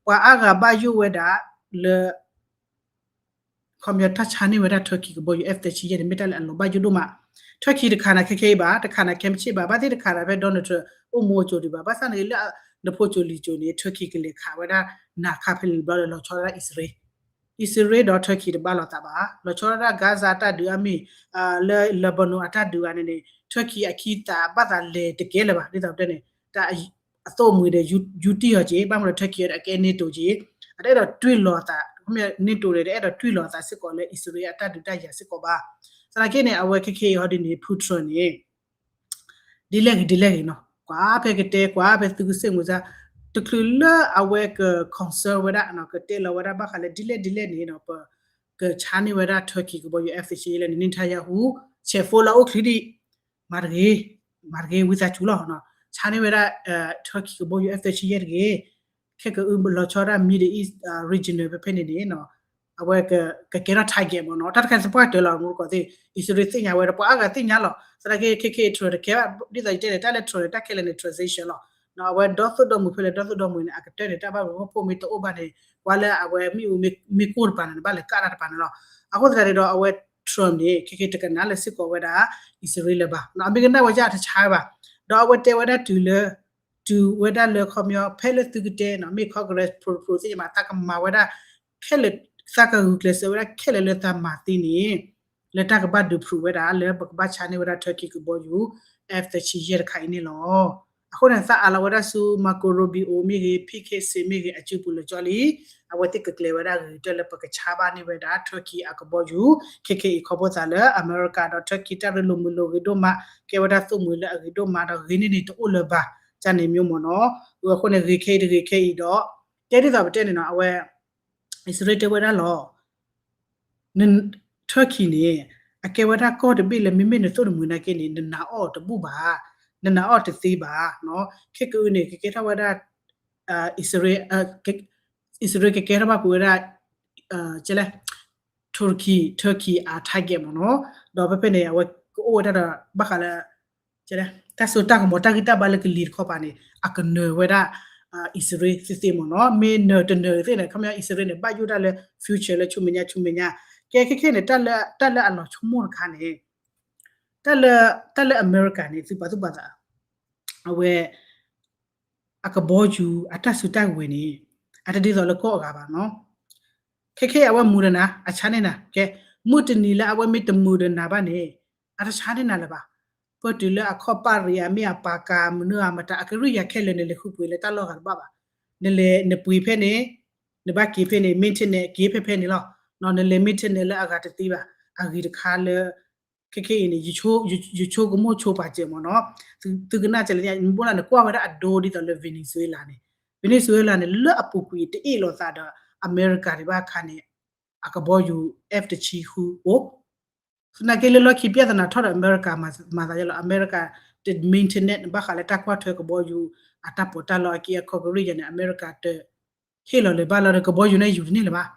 ပှၤအါဂၤဘၣ်ယိၣ်ဝဲဒၣ်လၢ ခီပညီတၢ်ဆါန့ၢ်ဝဲဒၣ် Turkey ကဘီယူၤ F thirty-eight န့ၣ် မ့ၢ်တၢ်လၢအလီၤဘၣ်ယိၣ်ဒိၣ်မး. Turkey တခါနၤခဲခဲအံၤဘၣ်, တခါနၤခဲမုၢ်ဆ့ၣ်ဘၣ်, ဘၣ်သ့ၣ်တခါနၤဖဲ Donald Trump အိၣ်မူအစိၤဒံးဘၣ်, ဘၣ်ဆၣ်န့ၣ်လၢနဖိစိၤလံၤစိၤန့ၣ် Turkey ကလဲၤခးဝဲဒၣ်နၤခါဖဲလဲၣ်တဘျီဒီး လီၤဆီဒၣ်ဒၣ်အံၣ်စရ့လး, အံၣ်စရ့လးဒီး Turkey တဘၣ်လိာ်သးဘၣ်, လီၤဆီဒၣ်ဒၣ် Gaza အတၢ်ဒုးအါမံၤ, လၢ Lebanon အတၢ်ဒုးဂၤန့ၣ်န့ၣ် Turkey အခံသးဘၣ်သးလဲၤတကဲလၢၤဘၣ်, ဒ်သိးပတဲန့ၣ် တၢ် အသိၣ်မှံၤဒီး ယူတံၢ်အီၤက့ၤ, ဘၣ်မနုၤ Turkey ဒီးအကဲ NATO က့ၤ, အတအဲၣ်ဒိးတွံၢ်လီၤအသး, ခီပညီ NATO န့ၣ် တအဲၣ်ဒိးတွံၢ်လီၤအသးစ့ၢ်ကီးလၢအံၣ်စရ့လးအတၢ်ဒုးတၢ်ယၤစ့ၢ်ကီးဘၣ်. သနာ်က့န့ၣ် အဝဲခဲခဲအံၤဟီဒ်န့ၣ် Putin န့ၣ် ဒ်လဲၣ်ဂ့ၤဒ်လဲၣ်ဂ့ၤနီၤ, ကွၢ်ဖဲကတဲ ကွၢ်ဖဲသုကစ့ၢ်မုာ်စၢ်, တချုးလၢအဝဲက concern ဝဲဒၣ် ကတဲလီၤဝဲဒၣ်ဘၣ်ဃးလၢဒ်လဲၣ်ဒ်လဲၣ်န့ၣ်နီၤ, ပကဆါန့ၢ်ဝဲဒၣ် Turkey ကဘီယူၤ F thirty-eight လၢန့ၣ် Netanyahu ဆဲးဖိလၢအအိၣ်ချံဒံး မၤတဂ့ၤ, မၤတဂ့ၤ ဝံသးစူၤလီၤ, ဆါန့ၢ်ဝဲဒၣ် Turkey ကဘီယူၤ F thirty-eight တဂ့ၤ, ခဲကအုလီၤဆီဒၣ် Middle East regional ဖဲဖဲန့ၣ်န့ၣ်နီၤ, အဝဲကကဲထီၣ် target မ့ၢ်နီၤ, တၢ်တခါန့ၣ်သပှၢ်တၢၢ်လီၤ မူကီၢ်သ့ၣ် အံၣ်စရ့လးသ့ၣ်ညါဝဲဒီး ပှၤအါဂၤသ့ၣ်ညါလီၤ, သနာ်က့ ခဲခဲ Trump တကဲဘၣ်, ဒ်သိးယတဲန့ၣ် တၢ်လၢ Trump န့ၣ် တၢ်ခဲလၢာ်န့ၣ် transition လီၤ, အဝဲဒီသိၣ်ဒီမှံၤဖဲလဲၣ်ဒီသိၣ်ဒီမှံၤန့ၣ် အကတၢၢ်န့ၣ် တၢ်ဘၣ်ဘျုးဘၣ်ဖှိၣ်မ့ၢ်တအိၣ်ဘၣ်န့ၣ် ကွၢ်လၢအဝဲမ့ၣ်အူမ့ၢ်ကိၢ်တပၤန့ၣ် နဘၣ်လဲၤကၣ်တၢ်တပၤန့ၣ်လီၤ, အဃိသတးန့ၣ်ဒီး အဝဲ Trump န့ၣ် ခဲခဲတကနၣ်လၢစ့ၢ်ကီးဝဲဒၣ် အံၣ်စရ့လးလၢၤဘၣ်, အမ့ၢ်ကနၣ်ဝဲဒၣ်တဆါဘၣ်, ဒီးအဝဲတဲဝဲဒၣ်တုၤလၢ တုၤဝဲဒၣ်လၢခီပညီ ဖဲလၢသုကတဲနီၤ မ့ၢ် Congress ဖိတဖိသ့ၣ်ညါမး သးကမၤဝဲဒၣ် ခဲလၢာ် သးကဂုာ်ကျဲးစၢးဝဲဒၣ်ခဲလၢာ်လၢသးမၤသ့န့ၣ် လၢတၢ်ကဘၣ်ဒုး prove ဝဲဒၣ်လၢပကဘၣ်ဆါန့ၢ်ဝဲဒၣ် Turkey ကဘီယူၤ F thirty-eight တခါအံၤန့ၣ်လီၤ. အဃိန့ၣ် သးအးလီၤဝဲဒၣ်ဆူ Marco Rubio မ့ၢ်ဂ့ၤ Pete Hegseth မ့ၢ်ဂ့ၤ အစုပူၤလၢာ်ကၠီလံ, အဝဲသ့ၣ်ကကျဲၤဝဲဒၣ်ဂ့ၤကတၢၢ်လၢပကဆါဘၣ်န့ၢ်ဝဲဒၣ် Turkey အကဘီယူၤ ခဲခဲအံၤခီဖျိသးလၢအမဲရကၤဒီး Turkey တၢ်ရ့လိာ်မုာ်လိာ်ဂ့ၤဒိၣ်မး, ကဲဝဲဒၣ်သိၣ်မှံၤလၢအဂ့ၤဒိၣ်မးဒီး ဂ့ၤန့ၢ်န့ၣ်တအိၣ်လၢၤဘၣ်, ကန့ၣ်မ့ၢ်မ့ၢ်နီၤ, အဃိန့ၣ် ဂ့ၤခဲအံၤတဂ့ၤခဲအံၤဒီး တဲဒ်သိးပတဲန့ၣ်နီၤ အဝဲ အံၣ်စရ့လးတဲဝဲဒၣ်လီၤ Turkey န့ၣ် အကဲဝဲဒၣ်ကီၢ်တဘ့ၣ်လၢမ့မ့ၢ်နသိၣ်တမုာ်နာ်က့န့ၣ် နနာ်အီၤတဘူၣ်ဘၣ်, နနာ်အီၤတသ့ဘၣ်, ခဲကအုန့ၣ် ကကဲထီၣ်ဝဲဒၣ် အံၣ်စရ့လး အံၣ်စရ့လးကကဲထီၣ်ဘၣ်ပဝဲဒၣ် ကဲလဲၣ် Turkey Turkey အ target မ့ၢ်နီၤ, ဒီးဖဲဖဲန့ၣ် အဝဲကအိၣ်ဝဲဒၣ်ဒီး ဘၣ်ဃးလၢ တၢ်စိတၢ်ကမီၤတၢ်ဂံၢ်တၢ်ဘါလၢကလံၤတခီပၤန့ၣ် အကနၢၤဝဲဒၣ် အံၣ်စရ့လးသ့သ့မ့ၢ်နီၤ, မ့ၢ်နၢၤတနၢၤသ့ၣ်န့ၣ် ခီပညီအံၣ်စရ့လးန့ၣ် ဘၣ်ယိၣ်တၢ်လၢ future လၢဆူမဲာ်ညါဆူမဲာ်ညါ, ကဲခဲခဲန့ၣ် တၢ်လၢအလီၤဆိကမိၣ်တခါန့ၣ် တၢ်လၢ တၢ်လၢအမဲရကၤန့ၣ် သုပာ်သူၣ်ပာ်သး အဝဲ အကဘီယူၤ အတၢ်စုတၢ်ကဝဲၤန့ၣ် အတဒ်သိးလၢကီၢ်အဂၤဘၣ်နီၤ, ခဲခဲအဝဲမုာ်ဒီးနၤ အဆါန့ၢ်နၤ, ကဲ မုၢ်တနံၤလၢအဝဲမ့ၢ်တမုာ်ဒီးနၤဘၣ်န့ၣ် အတဆါန့ၢ်နၤလၢၤဘၣ်, ပၢၢ်တုၤလၢအခီၣ်ပၣ်ရံး အမ့ၢ်အပာ်ကၤ မနုၤအမတၤ အကရံၣ်ယၤခဲလၢာ်န့ၣ် လဲၤဃုပှ့ၤလၢတၢ်လီၢ်ဂၤတဘၣ်ဘၣ်, နလဲၤနပှ့ၤဖဲန့ၣ် နဘၣ်က့ၤဖဲန့ၣ် maintenance က့ၤဖဲဖဲန့ၣ်လီၤ, နလဲၤ maintenance လၢအဂၤတသ့ဘၣ်, အဂ့ၤတခါလၢ ခဲခဲအံၤန့ၣ် ယဆိကမိၣ်ဆိပာ်စၢၤမ့ၢ်နီၤ, သုကနၣ်ကလဲၣ် မ့ၢ်လၢနကွၢ်ဝဲဒၣ်အဒိဒ်သိးလၢ Venezuela န့ၣ်, Venezuela န့ၣ် လၢအပူၤကွံာ်တအ့ၣ်လိာ်သးဒီး အမဲရကၤဒံးဘၣ်အခါန့ၣ် အကဘီယူၤ F တဆံဃုအိၣ်, သနာ်က့လၢလီၢ်ခံ ပြဿနာ ထီၣ်ဒီးအမဲရကၤမၤသးဒ်လီၤ, အမဲရကၤတ maintenance ဘၣ်ဃးလၢတၢ်ကွၢ်ထွဲကဘီယူၤ အတၢ်ပီးတၢ်လီအက့အခီကရံၣ်ယၤန့ၣ် အမဲရကၤတ ဟ့ၣ်လီၤလၢၤဘၣ်လီၤဒီး ကဘီယူၤန့ၣ်ယူၤတန့ၢ်လၢၤဘၣ်,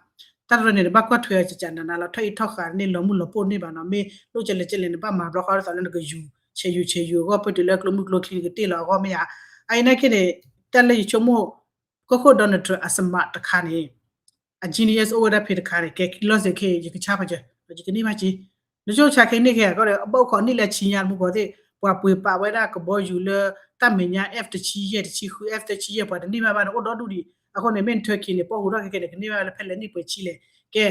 တၢ်တရၢန့ၣ် နဘၣ်ကွၢ်ထွဲအီၤကကနနလီၤ, ထီၣ်အံးထီၣ်ဃာ်န့ၣ် လီၤမုၢ်လီၤပိၢ်န့ၢ်ဘၣ်နီၤ, မ့ၢ်လိၣ်ကလဲၣ်ကလဲၣ် နဘၣ်မၤဘျီဃီဒ်သိးလၢနကယူၤ ဆဲးယူၤဆဲးယူၤအဂီၢ် ပၢၢ်တုၤလၢကျိမုၢ်ကျိချံနကတ့ၢ်လီၤအဂီၢ်မ့ၢ်ဧါ, အအံၤနာ်က့န့ၣ် တၢ်လၢယဆိကမိၣ် ကီၢ်ခိၣ် Donald Trump အ smart တခါန့ၣ် အ genius အိၣ်ဝဲဒၣ်ဖဲတခါန့ၣ် ကဲလီၢ်စ့ၢ်ကီး ယကဆါပၢၤစၢၤ ယကန့ၢ်ဘၣ်က့ၤ, နဆိကမိၣ်ဆါခဲန့ၢ်ခဲအဂီၢ်ဒီး အဘၣ်အိၣ်ခိးန့ၢ်လၢဆံညါမူကီၢ်သ့ၣ် ပှၤပှ့ၤပာ်ဝဲဒၣ်ကဘီယူၤလၢ တၢ်မဲာ်ညါ F တဆံယဲၢ် တဆံဃု F တဆံယဲၢ် ပှၤတန့ၢ်ဘၣ်ဘၣ်န့ၣ် အိၣ်ဒီဒူၣ်ဒံး, အဃိန့ၣ် မ့ၢ် Turkey န့ၣ် ပီၣ်ဟူးထီၣ်ခဲခဲန့ၣ် ကန့ၢ်ဘၣ်လၢဖဲလဲၣ်နံၣ်ပှဲၤဆံလဲၣ်, ကဲ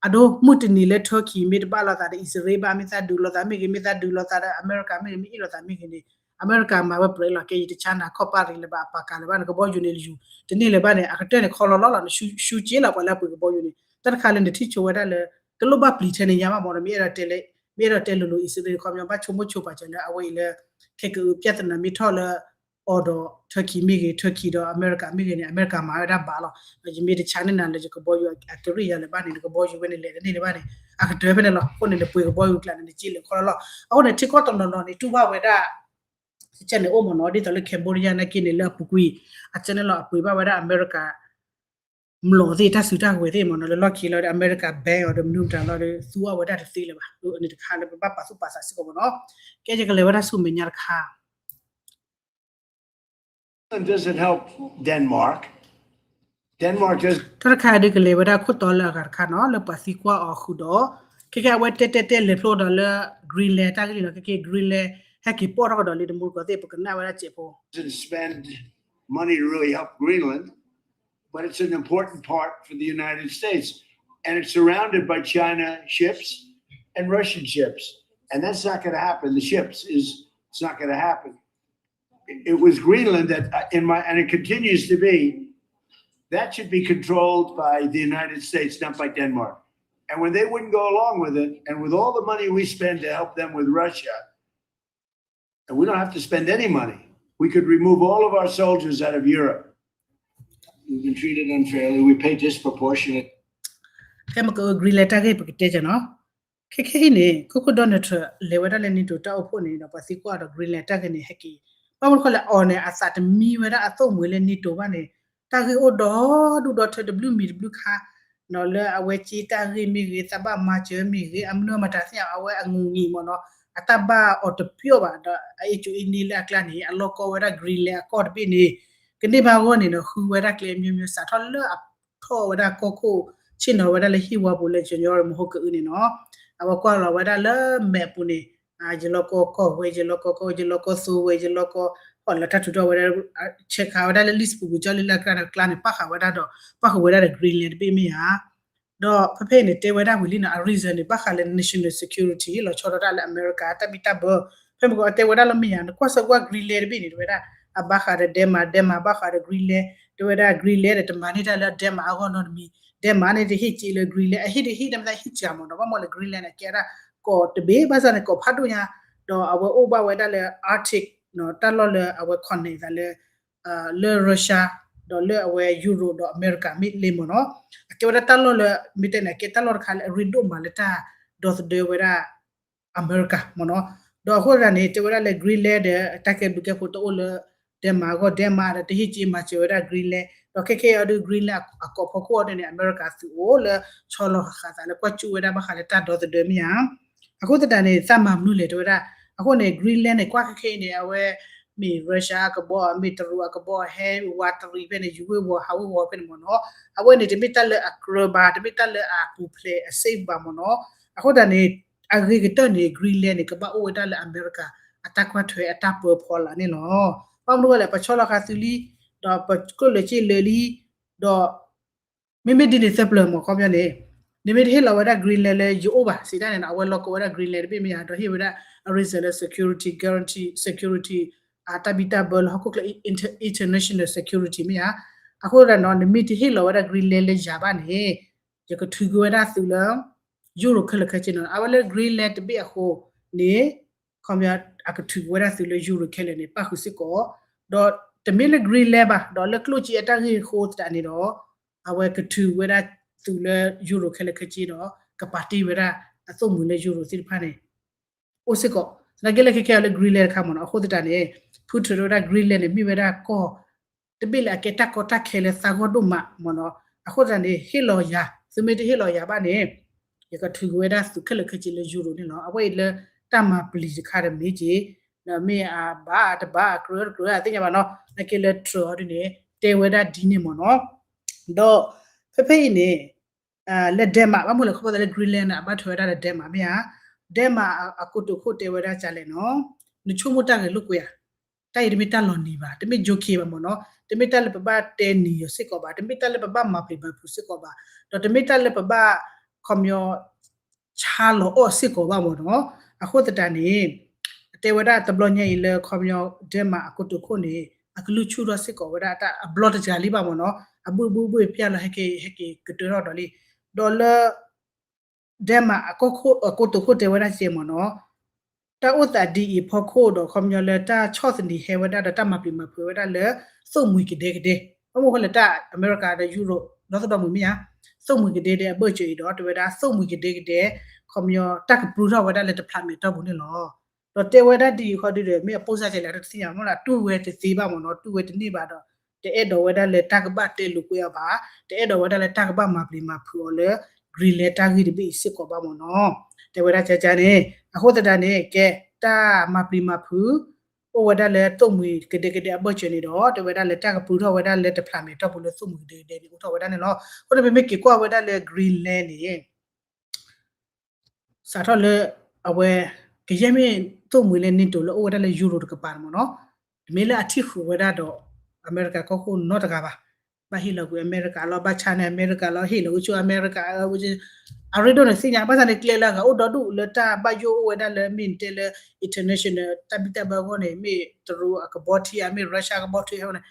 အဒိ မုၢ်တနံၤလၢ Turkey မ့ၢ်တဘၣ်လိာ်သးဒီး အံၣ်စရ့လးဘၣ် မ့ၢ်သးဒုးလိာ်သးမ့ၢ်ဂ့ၤ မ့ၢ်သးဒုးလိာ်သးဒီး အမဲရကၤမ့ၢ်ဂ့ၤ မ့ၢ်အ့ၣ်လိာ်သးမ့ၢ်ဂ့ၤန့ၣ် အမဲရကၤမၤဝဲပြဲးလီၤ ကဲ ယတဆါနၤခီၣ်ပၣ်ရံးလၢၤဘၣ် အပာ်ကၤလၢၤဘၣ်န့ၣ် ကဘီယူၤန့ၣ်ယူၤတန့ၢ်လၢၤဘၣ်န့ၣ် အကတၢၢ်န့ၣ် ခီလီၤလီၤလီၤ နရှုံးက့လီၤ ပှၤလၢအပှ့ၤကဘီယူၤန့ၣ် တၢ်တခါလၢနထံၣ်ဆိဝဲဒၣ်လၢ တလိၣ်ဘၣ်ပျံၤထဲန့ၣ်ညါဘၣ်မ့ၢ်ဒီး မ့ၢ်အဲၣ်ဒိးတဲလၢ မ့ၢ်အဲၣ်ဒိးတဲလိၤလိၤအံၤစ့ၢ်ကီး ခီပညီဘၣ်ဆိကမိၣ်ဆိပာ်စၢၤလၢအဝဲအံၤလၢ ခဲကအုး ပြဿနာမ့ၢ်ထီၣ်လၢ အီၤဒီး Turkey မ့ၢ်ဂ့ၤ Turkey ဒီးအမဲရကၤမ့ၢ်ဂ့ၤန့ၣ် အမဲရကၤမၤဝဲဒၣ်ဘၣ်လီၤ. ဒီးယမ့ၢ်တဆါန့ၢ်နၤလၢယကဘီယူၤအကရံၣ်ယၤလၢၤဘၣ်န့ၣ် နကဘီယူၤဝဲန့ၣ်လဲၤတန့ၢ်လၢၤဘၣ်န့ၣ် အကတၢၢ်ဖဲန့ၣ်လီၤ. အဃိန့ၣ် နပှ့ၤကဘီယူၤကျးန့ၣ် နစ့လၢၤခီလီၤလီၤ. အဃိန့ၣ် ထံကီၢ်တနီၤနီၤန့ၣ် တူၢ်ဘၣ်ဝဲဒၣ် စဲန့ၣ်အိၣ်မ့ၢ်နီၤ ဒ်သိးလၢ Cambodia နာ်က့န့ၣ် လၢအပူၤကွံာ် အစဲန့ၣ်လီၤ အပှ့ၤဘၣ်ဝဲဒၣ်အမဲရကၤ မျိာ်သ့ၣ်တၢ်စုတၢ်ကဝဲၤသ့ၣ်မ့ၢ်နီၤ လၢလီၢ်ခံလီၤဒီး အမဲရကၤ bank အီၤဒီးမနုၤမတၤလီၤဒီး သူအီၤဝဲဒၣ်တသ့လၢၤဘၣ်. အန့ၣ်တခါလၢပဘၣ်ပာ်သူၣ်ပာ်သးစ့ၢ်ကီးမ့ၢ်နီၤ. ကဲယကလဲၤဝဲဒၣ်ဆူမဲာ်ညါတခါ Greenland doesn't help Denmark. Denmark doesn't တၢ်တခါဒုးကလဲၤဝဲဒၣ်ခိၣ်တီလၢအဂၤတခါနီၤ လၢပှၤသံကွၢ်အီၤဃုာ်ဒီး ခဲကဲအဝဲတဲတဲတဲလဲၤဖျိဒီးလၢ Greenland တၢ်ဂ့ၢ်န့ၣ်လီၤ. ခဲကဲ Greenland ဟဲက့ၤပိာ်ထီၣ်ကဒီးလံ တမူတကိးသ့ၣ် ပကနၣ်ဝဲဒၣ်စဲးဖိ doesn't spend money to really help Greenland, but it's an important part for the United States. And it's surrounded by China ships and Russian ships. And that's not going to happen. The ships is, it's not going to happen. It was Greenland that, uh, in my, and it continues to be, that should be controlled by the United States, not by Denmark. And when they wouldn't go along with it, and with all the money we spend to help them with Russia, and we don't have to spend any money. We could remove all of our soldiers out of Europe. We've been treated unfairly. We pay disproportionate. ခဲမက Greenland တၢ်ဂ့ၢ်ပကတဲကနီၤ ခဲခဲအံၤန့ၣ် ခိခိၣ် Donald Trump လဲၤဝဲဒၣ်လၢ NATO တၢ်အိၣ်ဖှိၣ်န့ၣ်ဒီး ပှၤသံကွၢ်ဒီး Greenland တၢ်ဂ့ၢ်န့ၣ် ဟဲက့ၤ ဘၣ်မနုၤဃိလဲၣ် အီၤန့ၣ် အသးတမံဝဲဒၣ်အသိၣ်မှံၤလၢ NATO ဘၣ်န့ၣ် တၢ်ဂ့ၢ်အိၣ်ဒီဒူၣ်ဒီထၢတဘျုးမံၤတဘျုးခါ လၢအဝဲက့တၢ်ဂ့ၢ်မ့ၢ်ဂ့ၤ သးဘၣ်မၤစၢၤမ့ၢ်ဂ့ၤ အမနုၤမတၤသ့ၣ်ညါ အဝဲအငူၢ်ငံၢ်မ့ၢ်နီၤ အတၢ်ဘၣ်အီၤတပျီၢ်ဘၣ်ဒီး အအ့ၣ်ကၠူအ့ၣ်န့ၢ်လၢအကျါန့ၣ် အလီၢ်ကီဝဲဒၣ် Greenland အကီၢ်တဘ့ၣ်န့ၣ် ကန့ၢ်ဘၣ်အဂီၢ်န့ၣ်ဒီး ဃုဝဲဒၣ်ကျဲ မျိုးမျိုး စးထီၣ်လၢအထီၣ်ဝဲဒၣ်ကီၢ်ခိၣ် ဆ့ၣ်နီၤဝဲဒၣ်လၢဟံၣ်ဝါပူၤလၢ January မဟိကအုန့ၣ်နီၤ အဝဲကွၢ်လီၤဝဲဒၣ်လၢ map ပူၤန့ၣ် ယလီၢ်ကီကီၢ်ဝဲ ယလီၢ်ကီကီၢ် ယလီၢ်ကီသိဝဲ ယလီၢ်ကီ ပှၤလၢတၢ်ထုးထီၣ်ဝဲဒၣ် ဆဲးခးဝဲဒၣ်လၢ list ပူၤပူၤကၠီလၢလၢအကျါန့ၣ် ကျါန့ၣ် ပၣ်ဃုာ်ဝဲဒၣ်ဒီး ပၣ်ဃုာ်ဝဲဒၣ်ဒီး Greenland တဘ့ၣ်မ့ၢ်ဧါ ဒီးဖဲဖဲအံၤန့ၣ် တဲဝဲဒၣ်ဝံၤလံနီၤ အ reason န့ၣ် ဘၣ်ဃးလၢ national security လီၤဆီဒၣ်တၢ်လၢအမဲရကၤ တၢ်ဘံၣ်တၢ်ဘၢ ဖဲမကီးတဲဝဲဒၣ်လၢမ့ၢ်ဧါ နကွၢ်စၢၤကွၢ် Greenland တဘ့ၣ်န့ၣ် တဲဝဲဒၣ် အဘၣ်ဃးဒီး Denmark Denmark ဘၣ်ဃးဒီး Greenland တဲဝဲဒၣ် Greenland ဒီးတမၤန့ၢ်တၢ်လၢ Denmark အဂီၢ်နီတမံၤ Denmark န့ၣ်တဟ့ၣ်က့လၢ Greenland အဟ့ၣ်တဟ့ၣ်တမ့ၢ်သးဟ့ၣ်စှၤမ့ၢ်နီၤ ဘၣ်မနုၤလၢ Greenland န့ၣ် အကဲဒၣ်ကီၢ်တဘ့ၣ် ဘၣ်ဆၣ်န့ၣ် ကီၢ်ဖးဒိၣ်ညါ ဒီးအဝဲအိၣ်ဘၣ်ဝဲဒၣ်လၢ Arctic တၢ်လီၢ်လၢအဝဲ connect သးလၢ လၢ Russia ဒီးလၢအဝဲ Europe ဒီးအမဲရကၤမ့ၢ်လ့မ့ၢ်နီၤ အကဲဝဲဒၣ်တၢ်လီၢ်လၢ မ့ၢ်တဲန့ၣ် အကဲတၢ်လီၢ်တခါလၢအရ့ဒိၣ်မးလၢတၢ်ဒီသဒၢဝဲဒၣ် အမဲရကၤမ့ၢ်နီၤ ဒီးအဃိသတးန့ၣ် တဲဝဲဒၣ်လၢ Greenland ဒီး တၢ်ကဲဘျုးကဲဖှိၣ်တအိၣ်လၢ Denmark အဂီၢ် Denmark ဒီးတဟ့ၣ်က့မၤစၢၤဝဲဒၣ် Greenland ဒီးခဲခဲအံၤအီၤဒုး Greenland အကီၢ်ဖီခိၣ်အီၤဒ်န့ၣ် အမဲရကၤသုးအိၣ်လၢဆီလီၤဃာ်ဃာ်သးလၢကွၢ်ကၠူၣ်ဝဲဒၣ်ဘၣ်ဃးလၢတၢ်ဒီသဒၢမ့ၢ်ဧါ အဃိသတးန့ၣ် သးမၤမနုၤလဲၣ်တဲဝဲဒၣ် အဃိန့ၣ် Greenland န့ၣ် ကွၢ်ခဲခဲအံၤန့ၣ် အဝဲ မ့ၢ် Russia အကဘီ မ့ၢ်တရူးအကဘီ ဟဲဝးတရံးဖဲန့ၣ် ယူၤဝ့ၢ်ဝီၤ ဟးဝ့ၢ်ဝီၤဖဲန့ၣ်မ့ၢ်နီၤ အဝဲန့ၣ် တမ့ၢ်တၢ်လၢအကြၢးဘၣ် တမ့ၢ်တၢ်လၢအပူၤဖျဲးအ safe ဘၣ်မ့ၢ်နီၤ အဃိသတးန့ၣ် အဂ့ၤကတၢၢ်န့ၣ် Greenland န့ၣ် ကဘၣ်အိၣ်ဝဲဒၣ်လၢအမဲရကၤ အတၢ်ကွၢ်ထွဲအတၢ်ပၢဖီလာ်န့ၣ်လီၤ. ဘၣ်မနုၤဝဲလဲၣ် ပဆီလီၤဃာ်သုလံ ဒီးပကျိၣ်လၢက့လၢာ်လံ ဒီး မ့မ့ၢ်ဒ်န့ၣ်သၢပျၢၤမ့ၢ်ခီပညီန့ၣ် နမ့ၢ်တဟ့ၣ်လီၤဝဲဒၣ် Greenland လၢယအိၣ်ဘၣ် စံးတၢ်န့ၣ်နီၤ အဝဲလီၢ်ကီဝဲဒၣ် Greenland တဘ့ၣ်မ့ၢ်ဧါ ဒီးဟ့ၣ်ဝဲဒၣ် အ reason လၢ security guarantee security အတၢ်ဘံၣ်တၢ်ဘၢလၢဟီၣ်ခိၣ်ချၢ inter- international security မ့ၢ်ဧါ အဃိသတးန့ၣ် နမ့ၢ်တဟ့ၣ်လီၤဝဲဒၣ် Greenland လၢယၤဘၣ်န့ၣ် ယကထုးကွံာ်ဝဲဒၣ်သုလၢ Europe ခဲလၢာ်ခဲဆ့နီၤ အဝဲလၢ Greenland တဘ့ၣ်အဃိန့ၣ် ခီပညီ အကထုးကွံာ်ဝဲဒၣ်သုလၢ Europe ခဲလၢာ်န့ၣ် ပၣ်ဃုာ်စ့ၢ်ကီး ဒီးတမ့ၢ်လၢ Greenland ဘၣ် ဒီးလၢကျိၣ်စ့အတၢ်ဂ့ၢ်အဃိသတးန့ၣ်ဒီး အဝဲကထုးဝဲဒၣ်သုလၢ Europe ခဲလၢာ်ခဲဆ့ဒီး ကပာ်တ့ၢ်ဝဲဒၣ်အသိၣ်မှံၤလၢ Europe သ့ၣ်တဖၣ်န့ၣ် အိၣ်စ့ၢ်ကီး သနာ်က့လၢခဲခဲအံၤလၢ Greenland တခါမ့ၢ်နီၤ အဃိသတးန့ၣ် Putin တဲဝဲဒၣ် Greenland န့ၣ် မ့ၢ်ဝဲဒၣ်ကီၢ် တဘ့ၣ်လၢအကဲတၢ်ကီတၢ်ခဲလၢသးဂီၢ်ဒိၣ်မးမ့ၢ်နီၤ အဃိသတးန့ၣ် ဟ့ၣ်လီၤယၤ သုမ့ၢ်တဟ့ၣ်လီၤယၤဘၣ်န့ၣ် ယကထုးကွံာ်ဝဲဒၣ်သုခဲလၢာ်ခဲဆ့လၢ Europe န့ၣ်လီၤ အဝဲအံၤလၢတၢ်မၤပျံၤတခါတမ့ၢ်က့ၤ ဒီးမ့ၢ်အဘၣ်တဘၣ်အကြၢးတကြၢးသ့ၣ်ညါဘၣ်နီၤ သနာ်က့လၢ Trump အီၤဒ်န့ၣ် တဲဝဲဒၣ်ဒ်န့ၣ်မ့ၢ်နီၤ ဒီးဖဲဖဲအံၤန့ၣ် လၢ Denmark ဘၣ်မနုၤလဲၣ် ခီဖျိလၢ Greenland န့ၣ် အဘၣ်ထွဲဝဲဒၣ်လၢ Denmark မ့ၢ်ဧါ Denmark အကိတိာ်ခိၣ်တဲဝဲဒၣ်ဒ်လဲၣ်နီၤ နဆိကမိၣ်တၢ်ဂဲၤလိာ်ကွဲဧါ တၢ်အံၤတမ့ၢ်တၢ်လီၤနံၤဘၣ် တမ့ၢ် joke ဘၣ်မ့ၢ်နီၤ တမ့ၢ်တၢ်လၢပဘၣ်တဲနံၤယီၤစ့ၢ်ကီးဘၣ် တမ့ၢ်တၢ်လၢပဘၣ်မၤပျံၤမၤဖုးစ့ၢ်ကီးဘၣ် ဒီးတမ့ၢ်တၢ်လၢပဘၣ် ခီပညီ ဆါလီၤအီၣ်စ့ၢ်ကီးဘၣ်မ့ၢ်နီၤ အဃိသတးန့ၣ် တဲဝဲဒၣ်တဘျီညါအံၤလၢခီပညီ Denmark အကိတိာ်ခိၣ်န့ၣ် အကလုၢ်ဆူၣ်ထီၣ်စ့ၢ်ကီးဝဲဒၣ်တၢ်အဘျီတစှၤလံဘၣ်မ့ၢ်နီၤ အဘုၣ်ဘုၣ်ဘုၣ်ဖျါလီၤ ဟဲက့ၤ ဟဲက့ၤကတၢၢ်ထီၣ်ဒီးလံ ဒီးလၢ Denmark အကိတိာ်ခိၣ်တဲဝဲဒၣ်ကဲမ့ၢ်နီၤ, တၢ်အိၣ်သးဒ်အံၤအဖီခိၣ်ဒီး ခီပညီလၢတၢ်ဆီၣ်သနံးဟဲဝဲဒၣ်ဒီးတၢ်မၤပျံၤမၤဖုးဝဲဒၣ်လၢ သိၣ်မှံၤကဒဲကဒဲ, ဘၣ်မနုၤဃိလဲၣ် တၢ်အမဲရကၤဒီးယူရိး ဒီသဒၢမုၢ်မ့ၢ်ဧါ, သိၣ်မှံၤကဒဲကဒဲအဘၢၣ်စၢၤအံၤဒီး တဲဝဲဒၣ်သိၣ်မှံၤကဒဲကဒဲ ခီပညီ တၢ်ကပြုၢ်ထီၣ်ဝဲဒၣ်လၢတဖျးမဲာ်တီၢ်ပူၤန့ၣ်လီၤ. ဒီးတဲဝဲဒၣ်ဒ်အံၤခီဒုဒီး မ့ၢ်အပိၢ်စၢ်ကလဲၣ် တသ့ၣ်ညါမ့ၢ်ဒၣ် တူၢ်ဝဲတသ့ဘၣ်မ့ၢ်နီၤ, တူၢ်ဝဲတန့ၢ်ဘၣ်ဒီး တအဲၣ်ဒိးဝဲဒၣ်လၢတၢ်ကဘၣ်တဲလိာ်ကွဲအီၤဘၣ်, တအဲၣ်ဒိးဝဲဒၣ်လၢတၢ်ကဘၣ်မၤပျံၤမၤဖုးအီၤလၢ Greenland တၢ်ဂ့ၢ်တဘ့ၣ်အံၤစ့ၢ်ကီးဘၣ်မ့ၢ်နီၤ, တဲဝဲဒၣ်ကကန့ၣ်, အဃိသတးန့ၣ် ကဲ တၢ်မၤပျံၤမၤဖုး အိၣ်ဝဲဒၣ်လၢသိၣ်မှံၤကဒဲကဒဲအဘၢၣ်စၢၤန့ၣ်ဒီး တဲဝဲဒၣ်လၢတၢ်ကပြုၢ်ထီၣ်ဝဲဒၣ်လၢတဖျးမဲာ်တီၢ်ပူၤလၢသိၣ်မှံၤကဒဲကဒဲန့ၣ် အိၣ်ထီၣ်ဝဲဒၣ်န့ၣ်လီၤ. အဃိန့ၣ် ပမ့ၢ်က့ၤကွၢ်ဝဲဒၣ်လၢ Greenland န့ၣ် စးထီၣ်လၢ အဝဲ ကယဲၢ်မ့ၢ်သိၣ်မှံၤလၢ NATO လၢအိၣ်ဝဲဒၣ်လၢယူရိးတကပၤန့ၣ်မ့ၢ်နီၤ, တမ့ၢ်လၢအထံၣ်ဃုာ်ဝဲဒၣ်ဒီး အမဲရကၤကီၢ်ခိၣ်နီတဂၤဘၣ်. ဘၣ်ဟ့ၣ်လီၤကွံာ်အမဲရကၤလီၤ, ဘၣ်ဆါန့ၢ်အမဲရကၤလီၤ, ဟ့ၣ်လီၤကွံာ်ဆိအမဲရကၤ, အရ့ဒိၣ်န့ၣ်သ့ၣ်ညါ, ဘၣ်ဆၣ်န့ၣ် ကျဲလၢအဂၤအိၣ်ဒီဒူၣ်လၢတၢ်ဘၣ်ယိၣ်အိၣ်ဝဲဒၣ်လၢမ့ၢ်တဲလၢ international တၢ်ဘံၣ်တၢ်ဘၢအဂီၢ်န့ၣ် မ့ၢ်တရူးအကဘီထံဧါ, မ့ၢ် Russia ကဘီထံဧါန့ၣ်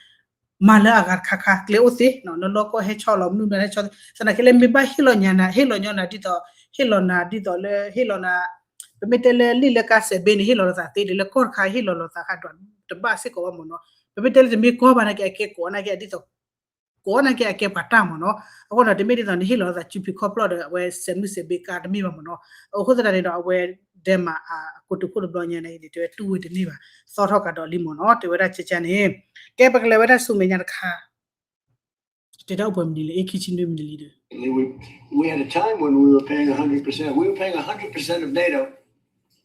မၤလၢအဂၤတခါခါ ကျဲအိၣ်သ့, လၢလီၢ်ကီၢ်ဟဲဆီလီၤ မနုၤမတၤဟဲဆီ, သနာ်က့လၢမ့ၢ်ဘၣ်ဟ့ၣ်လီၤညါနၤ ဟ့ၣ်လီၤညီနၤဒ်သိး, ဟ့ၣ်လီၤနၤဒ်သိးလၢ ဟ့ၣ်လီၤနၤ, ပမ့ၢ်တဲလၢလံာ်လၢကါစဲးဘ့န့ၣ် ဟ့ၣ်လီၤလိာ်သးသ့ဒီး လၢကီၢ်တခါဟ့ၣ်လီၤလိာ်သးဃးဒီးတဘၣ်စ့ၢ်ကီးဘၣ်မ့ၢ်နီၤ, ပမ့ၢ်တဲလၢတမ့ၢ်ကီၢ်ဘၣ်နာ်က့ အကဲကိးနာ်က့ ဒ်သိး ကိးနာ်က့အကဲပှၤတၢ်မ့ၢ်နီၤ, အဃိဒီးတမ့ၢ်ဒ်သိးန့ၣ် ဟ့ၣ်လီၤလိာ်သး ကျူပံၤခီဖျိဒီး အဝဲစဲးမုၢ်စဲးဘ့ကါတမ့ၢ်ဘၣ်မ့ၢ်နီၤ, အဃိသတးန့ၣ်ဒီး အဝဲ Denmark အကိတိာ်ခိၣ်တဘျီညါန့ၣ် တဲဝဲတူၢ်ဝဲတန့ၢ်ဘၣ်, သီထီၣ်ကဒီးလံမ့ၢ်နီၤ, တဲဝဲဒၣ်ကကန့ၣ်, ကဲပကလဲၤဝဲဒၣ်ဆူမဲာ်ညါတခါ တဲဒၣ်အိၣ်ပှဲၤမံၤနံၤလံ အ့ခံဆံနွံမံၤနံၤလံဒီး We had a time when we were paying a hundred percent. We were paying a hundred percent of NATO,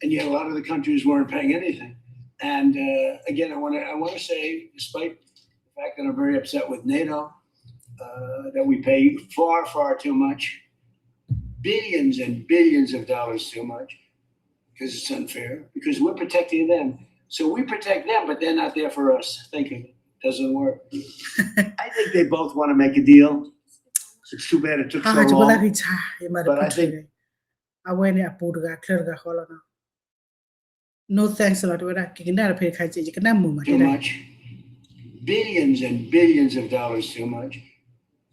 and yet a lot of the countries weren't paying anything. And uh, again, I want to I want to say, despite the fact that I'm very upset with NATO, uh, that we pay far, far too much, billions and billions of dollars too much, because it's unfair, because we're protecting them. So we protect them, but they're not there for us. Thank you. Doesn't work. I think they both want to make a deal. It's too bad it took so long. But I think အဝဲန့ၣ်အပူၤတဂၤချၢတဂၤဃီလီၤနီၤ, no thanks လီၤ တဲဝဲဒၣ် ကကနၣ်တဖဲတခါကဲ ယကနၣ်မုာ်မး တဲဒၣ် billions and billions of dollars too much,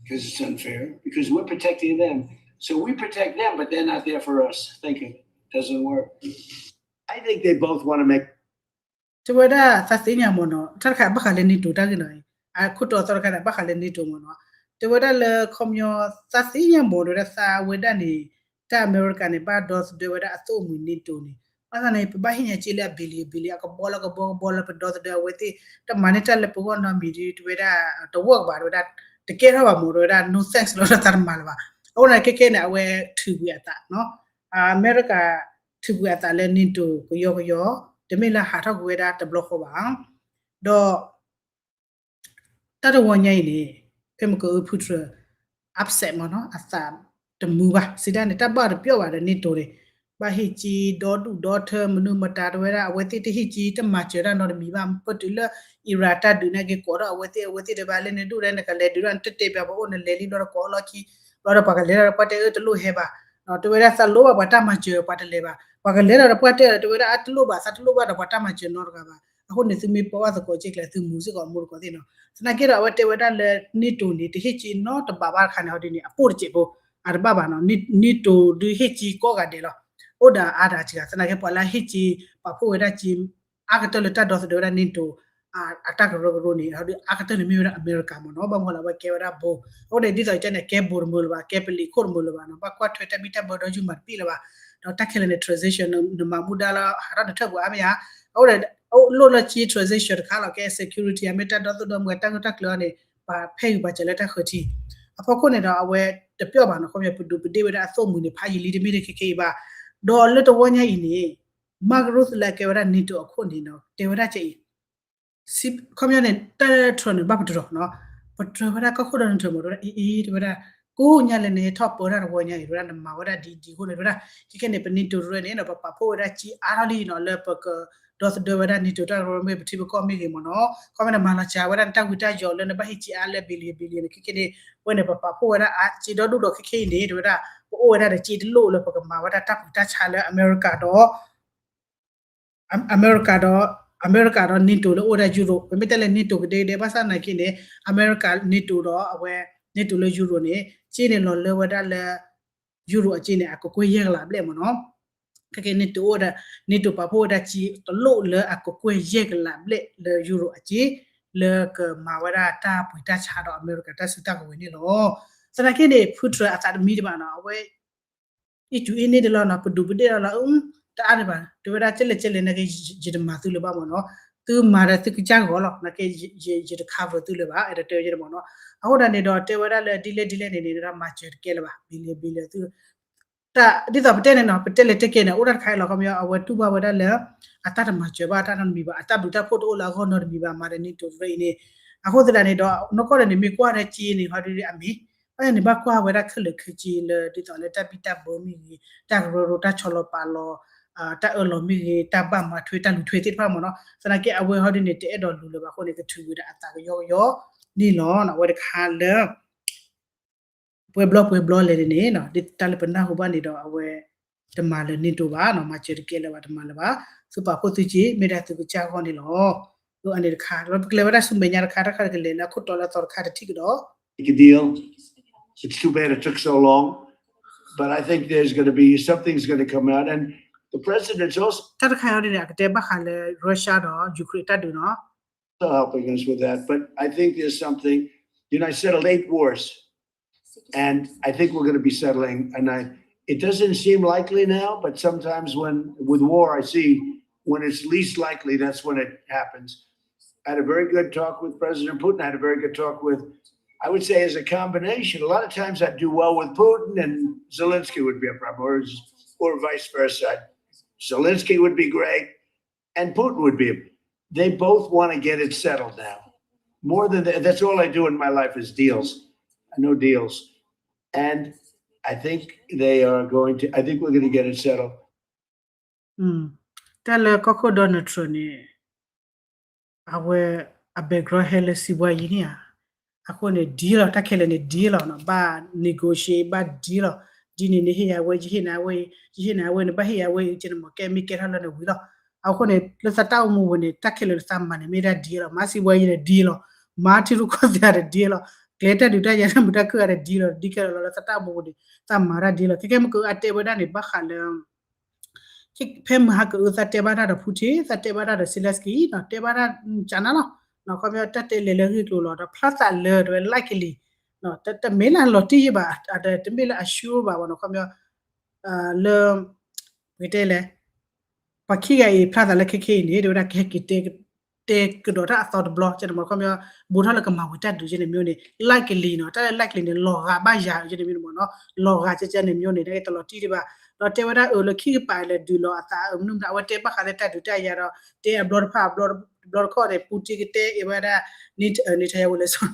because it's unfair, because we're protecting them. So we protect them, but they're not there for us. Thank you. Doesn't work. I think they both want to make တဲဝဲဒၣ်သးသ့ၣ်ညါမ့ၢ်နီၤ တၢ်တခါဘၣ်ဃးလၢ NATO တၢ်ဂ့ၢ်နီၤ, အခိၣ်တီသီတခါန့ၣ် ဘၣ်ဃးလၢ NATO မ့ၢ်နီၤ, တဲဝဲဒၣ်လၢခီပညီ သးသ့ၣ်ညါမ့ၢ်တဲဝဲဒၣ်သးဝဲဒၣ်န့ၣ် တၢ်အမဲရကၤန့ၣ် ဘၣ်ဒီသဒၢဝဲဒၣ်အသိၣ်မှံၤ NATO န့ၣ်, ဘၣ်ဆၣ်န့ၣ် ပဘၣ်ဟ့ၣ်ညါက့လၢအ billion billion အကဘီလၢကဘီကဘီလၢပဒီသဒၢအဝဲသ့ၣ် တမၤန့ၢ်တၢ်လၢပဂီၢ်နီတမံၤဒီး တဲဝဲဒၣ် တဝၢၣ်ကဘၣ် တဲဝဲဒၣ် တကဲထီၣ်ဘၣ်မ့ၢ်တဲဝဲဒၣ် no thanks လီၤ သးတမၤလၢၤဘၣ်. အဃိန့ၣ် ခဲခဲန့ၣ် အဝဲထုးကွံာ်အသးနီၤ, အမဲရကၤ ထုးကွံာ်အသးလၢ NATO ကယီကယီ, တမ့ၢ်လၢဟးထီၣ်ကွံာ်ဝဲဒၣ်တဘျီဃီဘၣ်. ဒီး တၢ်တဝီညါအံၤန့ၣ် ဖဲမကၢအၢဖုထြၢး upset မ့ၢ်နီၤ အသးတမုာ်ဘၣ် စံးဒၣ်န့ၣ် တၢ်ဘၣ်တပျီၢ်ဘၣ်ဒီး NATO န့ၣ် ဘၣ်ဟ့ၣ်က့ဒီဒူၣ်ဒီထၢ မနုၤမတၤ တဲဝဲဒၣ် အဝဲသ့ၣ်တဟ့ၣ်က့ တမၤစၢၤတၢ်နီတမံၤဘၣ်. ပတုၤလၢ Iran တၢ်ဒုးန့ၣ်က့ၤကိးထီၣ်အဝဲသ့ၣ် အဝဲသ့ၣ်တဘၣ်လဲၣ်န့ၣ် ဒူၣ်ဒဲနကလဲၤဒုးဒီး နတတဲပျီပအိၣ် နလဲၤလံဘျီဒီးကိးအီၣ်လီၢ်ခံ ဘျီဒီးပှၤကလဲၤဒီးပှၤတဲအၢတလိၣ်ဟဲဘၣ်, တဲဝဲဒၣ်သးလိၣ်ဘၣ်ပှၤတၢ်မၤစၢၤပှၤတလဲၤဘၣ်, ပှၤကလဲၤဒီးပှၤတဲဒီး တဲဝဲဒၣ်အတလိၣ်ဘၣ် သးတလိၣ်ဘၣ်ဒီးပှၤတၢ်မၤစၢၤနီတဂၤဘၣ်. အဃိန့ၣ် သုမ့ၢ်ပိာ်ဘၣ်သကိးက့ကျဲ သုမူစ့ၢ်ကီးအမိၢ်တကိးသ့ၣ်နီၤ. သနာ်က့ဒီး အဝဲတဲဝဲဒၣ်လၢ NATO န့ၣ် တဟ့ၣ်က့နီတဘးဘၣ်တခါန့ၣ် ဟီဒ်န့ၣ် အပိၢ်တစဲးဖိ အတဘၣ်ဘၣ်နီၤ. NATO ဒုးဟ့ၣ်က့ကိးဂၤဒဲးလီၤ. အိၣ်ဒီးအါဒီးစှၤ သနာ်က့ပှၤလၢဟ့ၣ်က့ ပာ်ဖှိၣ်ဝဲဒၣ်က့ အါကတၢၢ်လၢတၢ်ဒီသဒၢဝဲဒၣ် NATO အတၢ်ကရၢကရိန့ၣ် အါကတၢၢ်န့ၣ်မ့ၢ်ဝဲဒၣ်အမဲရကၤမ့ၢ်နီၤ. ဘၣ်မနုၤလၢအဝဲကဲဝဲဒၣ်ဘိ, အဃိန့ၣ် ဒ်သိးကန့ၣ် ကဲဘိတမုာ်လၢၤဘၣ် ကဲပလံၤခိၣ်တမုာ်လၢၤဘၣ်နီၤ. ဘၣ်ကွၢ်ထွဲတၢ်ဘံၣ်တၢ်ဘၢဒီယူမၤတပံၣ်လၢၤဘၣ်. ဒီးတၢ်ခဲလၢာ်န့ၣ် transition နမၤမူဒါလၢဟးထီၣ်နထၢၣ်ပူၤအါမ့ၢ်ဧါ. အဃိန့ၣ် လိၣ်လၢက့ transition တခါလီၤ ကဲ security အမ့ၢ်တၢ်ဒီသဒၢမုၢ်တၢ်ဂ့ၢ်တၢ်ကျၢၤအံၤန့ၣ် ပှၤဖဲအံၤပှၤစၢၤလၢတၢ်ဃၢၤထံ အဖီခိၣ်န့ၣ်ဒီး အဝဲတပျီၢ်ဘၣ်နီၤ. ခီပညီပဒုးပဒ့ၣ်ဝဲဒၣ်အသိၣ်မှံၤန့ၣ် ဖးယံာ်လံတမ့ၢ်ဒ်ခဲခဲအံၤဘၣ်. ဒီးလၢတဝီညါအံၤန့ၣ် Mark Rutte လၢအကဲဝဲဒၣ် NATO အခိၣ်န့ၣ်နီၤ တဲဝဲဒၣ်ကအံၤ ခီပညီန့ၣ် တၢ်တြၢၤန့ၣ် ဘၣ်ပတြၢၤနီၤ, ပတြၢၤဝဲဒၣ်ကီၢ်ခိၣ်ဒီးနတြၢၤမ့ၢ်တဲဝဲဒၣ် အံၤအံၤ တဲဝဲဒၣ် ကိးညါလဲၣ်န့ၣ် ထီၣ်ပၢတၢ်တဝီညါအံၤ တဲဝဲဒၣ်နမၤဝဲဒၣ်ဒ်ဒ်အဃိန့ၣ် တဲဝဲဒၣ် ခဲခဲန့ၣ် ပ NATO တြၢၤန့ၣ်နီၤ ပပာ်ဖှိၣ်ဝဲဒၣ်က့အါထီၣ်လံနီၤ လၢပကဒီသဒၢဝဲဒၣ် NATO တၢ်ကရၢမ့ၢ်ပထံပကီၢ်မ့ၢ်ဂ့ၤမ့ၢ်နီၤ. ခီပညီန့ၣ် မၤလီၤစှၤဝဲဒၣ်နတၢ်ဝံတၢ်ယိးလၢနဘၣ်ဟ့ၣ်က့အါလၢ billion billion န့ၣ် ခဲခဲန့ၣ် ဝဲန့ၣ် ပပာ်ဖှိၣ်ဝဲဒၣ်အါက့ဒီဒူၣ်ဒီးခဲခဲအံၤန့ၣ် တဲဝဲဒၣ် ပအိၣ်ဝဲဒၣ်ဒီးက့တလိၣ်လၢပကမၤဝဲဒၣ်တၢ်ပူၤတၢ်ဆါလၢအမဲရကၤဒီး အမဲရကၤဒီး အမဲရကၤဒီး NATO လၢအိၣ်ဝဲဒၣ် Europe ပမ့ၢ်တဲလၢ NATO ကဒဲကဒဲ ဘၣ်ဆၣ်သနာ်က့န့ၣ် အမဲရကၤ NATO ဒီးအဝဲ NATO လၢ Europe န့ၣ် က့န့ၣ်လီၤလၢဝဲဒၣ်လၢ ယူရိၤအစ့န့ၣ် အကကွဲၢ်ယဲၢ်ကလးဘျဲၣ်မ့ၢ်နီၤ. ခဲကနံၣ်တအိၣ်ဒီး NATO ပာ်ဖှိၣ်ဝဲဒၣ်စ့တလိၣ်လၢအကကွဲၢ်ယဲၢ်ကလးဘျဲၣ်လၢယူရိၤအစ့ လၢကမၤဝဲဒၣ်တၢ်ပှ့ၤတၢ်ဆါဒီးအမဲရကၤတၢ်စုတၢ်ကဝဲၤန့ၣ်လီၤ. သနာ်က့န့ၣ် Putin အသးတမံတဘၣ်နီၤ အဝဲ အ့ၣ်စူအ့ၣ်န့ၢ်တလီၤနီၤ ပဒူးပဒ့ၣ်လီၤလီၤ အတအါဒံးဘၣ် တဲဝဲဒၣ်ကဲလဲၣ်ကဲလဲၣ်နာ်က့ ယတမၤသုလၢၤဘၣ်မ့ၢ်နီၤ သုမၤဒီးသုကစၢ်ဂီၤလီၤ နာ်က့ ယတ cover သုလၢၤဘၣ် အဲၣ်ဒိးတဲဝဲန့ၣ်မ့ၢ်နီၤ အဃိဒၣ်န့ၣ်ဒီး တဲဝဲဒၣ်လၢဒ်လဲၣ်ဒ်လဲၣ်န့ၣ်န့ၣ် မၤစၢၤတကဲလၢၤဘၣ် ဘံလံဘံလံသု တၢ်ဒ်သိးပတဲန့ၣ်နီၤ ပတဲလဲၤတဲကဲန့ၣ် အိၣ်ဒၣ်တခါအံၤလီၤ ခီပညီ အဝဲတူၢ်ဘၣ်ဝဲဒၣ်လၢ အတၢ်တမၤစၢၤဘၣ် အတၢ်နီတမံၤဘၣ် အတၢ်ဘျုးတၢ်ဖှိၣ်တအိၣ်လၢအဂီၢ်နီတမံၤဘၣ် မၤဒီး NATO တရၢအံၤန့ၣ် အဃိသတးန့ၣ်ဒီး နီၢ်ကီၢ်န့ၣ် မ့ၢ်ကွၢ်ဒၣ်က့န့ၣ် ဟီဒ်အမ့ၢ် ဘၣ်န့ၣ် ဘၣ်ကွၢ်ဝဲဒၣ်ခဲလၢာ်ခဲဆ့လၢ ဒ်သိးလၢတၢ်ဘံၣ်တၢ်ဘၢမ့ၢ်ဂ့ၤ တၢ်ကရၢကရိ တၢ်ဆီလီၤပာ်လီၤ တၢ်အၢၣ်လီၤမ့ၢ်ဂ့ၤ တၢ်ဘၣ်မၤထွဲ တၢ်လူၤထွဲသ့ၣ်တဖၣ်မ့ၢ်နီၤ သနာ်က့အဝဲဟီဒ်န့ၣ် တအဲၣ်ဒိးလူၤလၢၤဘၣ်အဃိန့ၣ် ကထုးဝံၤဒီးအသးကယီကယီန့ၣ်လီၤ အဝဲတခါလၢ ပှဲၤဘျီပှဲၤဘျီလဲၣ်န့ၣ် ဒ်တၢ်လၢပနၢ်ဟူဘၣ်န့ၣ်ဒီး အဝဲ တမၤလၢၤ NATO ဘၣ်နီၤ မၤစၢၤတကဲလၢၤဘၣ် တမၤလၢၤဘၣ် သုပာ်ဖှိၣ်သုစ့ မ့ၢ်ဒၣ်သုကစၢ်ဂီၢ်န့ၣ်လီၤ အန့ၣ်တခါ ဒီးပကလဲၤဝဲဒၣ်ဆူမဲာ်ညါတခါ တၢ်တခါတကလဲၤလၢအခိၣ်တီလၢအသီတခါတထံၣ်ကဒီး Make a deal. It's too bad it took so long, but I think there's going to be something's going to come out, and the president's also တၢ်တခါအံၤန့ၣ် အကတဲဘၣ်ဃးလၢ Russia ဒီး Ukraine တၢ်ဒုးနီၤ helping us with that, but I think there's something. You know, I settled eight wars, and I think we're going to be settling. And I, it doesn't seem likely now, but sometimes when with war, I see when it's least likely, that's when it happens. I had a very good talk with President Putin. I had a very good talk with, I would say, as a combination. A lot of times I do well with Putin, and Zelensky would be a problem, or, or vice versa. Zelensky would be great, and Putin would be. They both want to get it settled now. More than that, that's all I do in my life is deals. I know deals. And I think they are going to, I think we're going to get it settled. တၢ်လၢကီၢ်ခိၣ် Donald Trump န့ၣ် အဝဲအ background ဟဲလၢစံးဘှါယံၤန့ၣ်ဧါ အဃိန့ၣ် deal လီၤ တၢ်ခဲလၢာ်န့ၣ် deal လီၤနီၤ ဘၣ် negotiate ဘၣ် deal လီၤ ဒ်န့ၣ်န့ၣ် ဟ့ၣ်ယၤဝဲ ယဟ့ၣ်နၤဝဲ ယဟ့ၣ်နၤဝဲ နဘၣ်ဟ့ၣ်ယၤဝဲ ကဲန့ၣ်မ့ၢ်ကဲမ့ၢ်ကဲထီၣ်လၢနဝံၤလီၤ အဃိန့ၣ် လၢသးတၢ်အိၣ်မူပူၤန့ၣ် တၢ်ခဲလၢာ်လၢသးမၤန့ၣ် မ့ၢ်ဒၣ် deal လီၤ မၤစံးဘှါယံၤန့ၣ် deal လီၤ မၤထံရူၢ်ကီၢ်သဲးဒီး deal လီၤ ကျဲတၢ်ဒုးတၢ်ယၤတၢ်မုာ်တၢ်ခုၣ်အါဒီး deal လီၤ ဒ်ခဲလၢာ်လီၤ လၢသးတၢ်အိၣ်မူပူၤန့ၣ် သးမၤတၢ် deal လီၤ ခဲကဲမ့ၢ်ကအါတဲဝဲဒၣ်န့ၣ် ဘၣ်ဃးလၢ ဖဲမဟါကအု သးတဲဘၣ်တၢ်ဒီး Putin သးတဲဘၣ်တၢ်ဒီး Zelensky နီၤ တဲဘၣ်တၢ်ကနၤလီၤ ခီပညီတၢ်တဲလဲၤလၢဂ့ၢ်ကျိၤလီၤ ဒီးဖျါသးလၢတဝဲ likely တမ့ၢ်လၢအလီၤတံၢ်ယံၣ်ဘၣ် တမ့ၢ်လၢအ sure ဘၣ်ဘၣ်နီၤ ခီပညီ လၢ ပကတဲလဲၣ် ပှၤခံဂၤအံၤ ဖျါသးလၢခဲခဲအံၤန့ၣ် တဲဝဲဒၣ်ကဟဲက့ၤတဲ တဲကဒီးတၢ်အသီတဘျီ ကဲန့ၣ်မ့ၢ် ခီပညီ ဘူးထီၣ်လၢကမၤဝဲတၢ်ဒုးကဲန့ၣ်မ့ၢ်န့ၣ် likely နီၤ တၢ်လၢ likely န့ၣ် လီၤဂာ်ဘၣ်ယၤကဲန့ၣ်မ့ၢ်န့ၣ်မ့ၢ်နီၤ လီၤဂာ်ကဲကဲန့ၣ်မ့ၢ်န့ၣ် တလီၤတံၢ်ဒံးဘၣ် ဒီးတဲဝဲဒၣ်အၢ လၢခံကပၤလဲၤဒုးလီၤအသးအၢ မနုၤမတၤ အဝဲတဲဘၣ်ဃးလၢတၢ်ဒုးတၢ်ယၤဒီး တဲအဘျီတဖၣ်အဘျီ တဘျီတခီၣ်န့ၣ် Putin ကတဲအီၤဝဲဒၣ် နထယဝဲလဲၣ်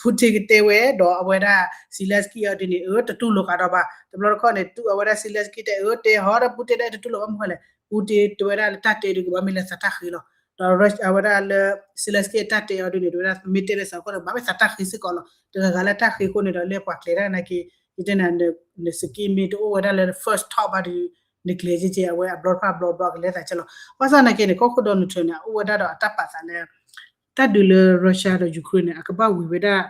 Putin ကတဲဝဲ ဒီးအဝဲဒၣ် Zelensky အီၤဒ်န့ၣ် အၢ တတူၢ်လိာ်ဃာ်ဒီးဘၣ် တဘျီတခီၣ်န့ၣ် တူၢ်အဝဲဒၣ် Zelensky တဲအၢ တဲဟီဒီး Putin တဲတတူၢ်လိာ်ဘၣ်မနုၤလဲၣ် Putin တဲဝဲဒၣ်လၢတၢ်တဲဒုးကဘၣ်မ့ၢ်လၢသးတၢ်ဃ့လီၤ ဒီးအဝဲဒၣ်လၢ Zelensky အတၢ်တဲအီၤဒ်န့ၣ် တဲဝဲဒၣ်မ့ၢ်တဲလၢသးအဃိန့ၣ် ကဘၣ်မ့ၢ်သးတၢ်ဃ့စ့ၢ်ကီးလီၤ တဂၤဂၤလၢတၢ်ဃ့အဃိန့ၣ်ဒီး လၢပှၤကျဲၤတၢ်နာ်က့ ယတဲနၤ နစက့မ့ၢ်တအိၣ်ဝဲဒၣ်လၢ first talk ဘၣ်ဒီး နကျဲၤကဲကဲ အဝဲအဘျီတဖၣ်အဘျီဘျီကလဲၤသးကဲလီၤ ဘၣ်ဆၣ်နာ်က့န့ၣ် ကီၢ်ခိၣ် Donald Trump န့ၣ် အအိၣ်ဝဲဒၣ်ဒီးအတၢ်ပာ်သးလၢ တၢ်ဒုးလၢ Russia ဒီး Ukraine န့ၣ် အကဘၣ်ဝံၤဝဲဒၣ်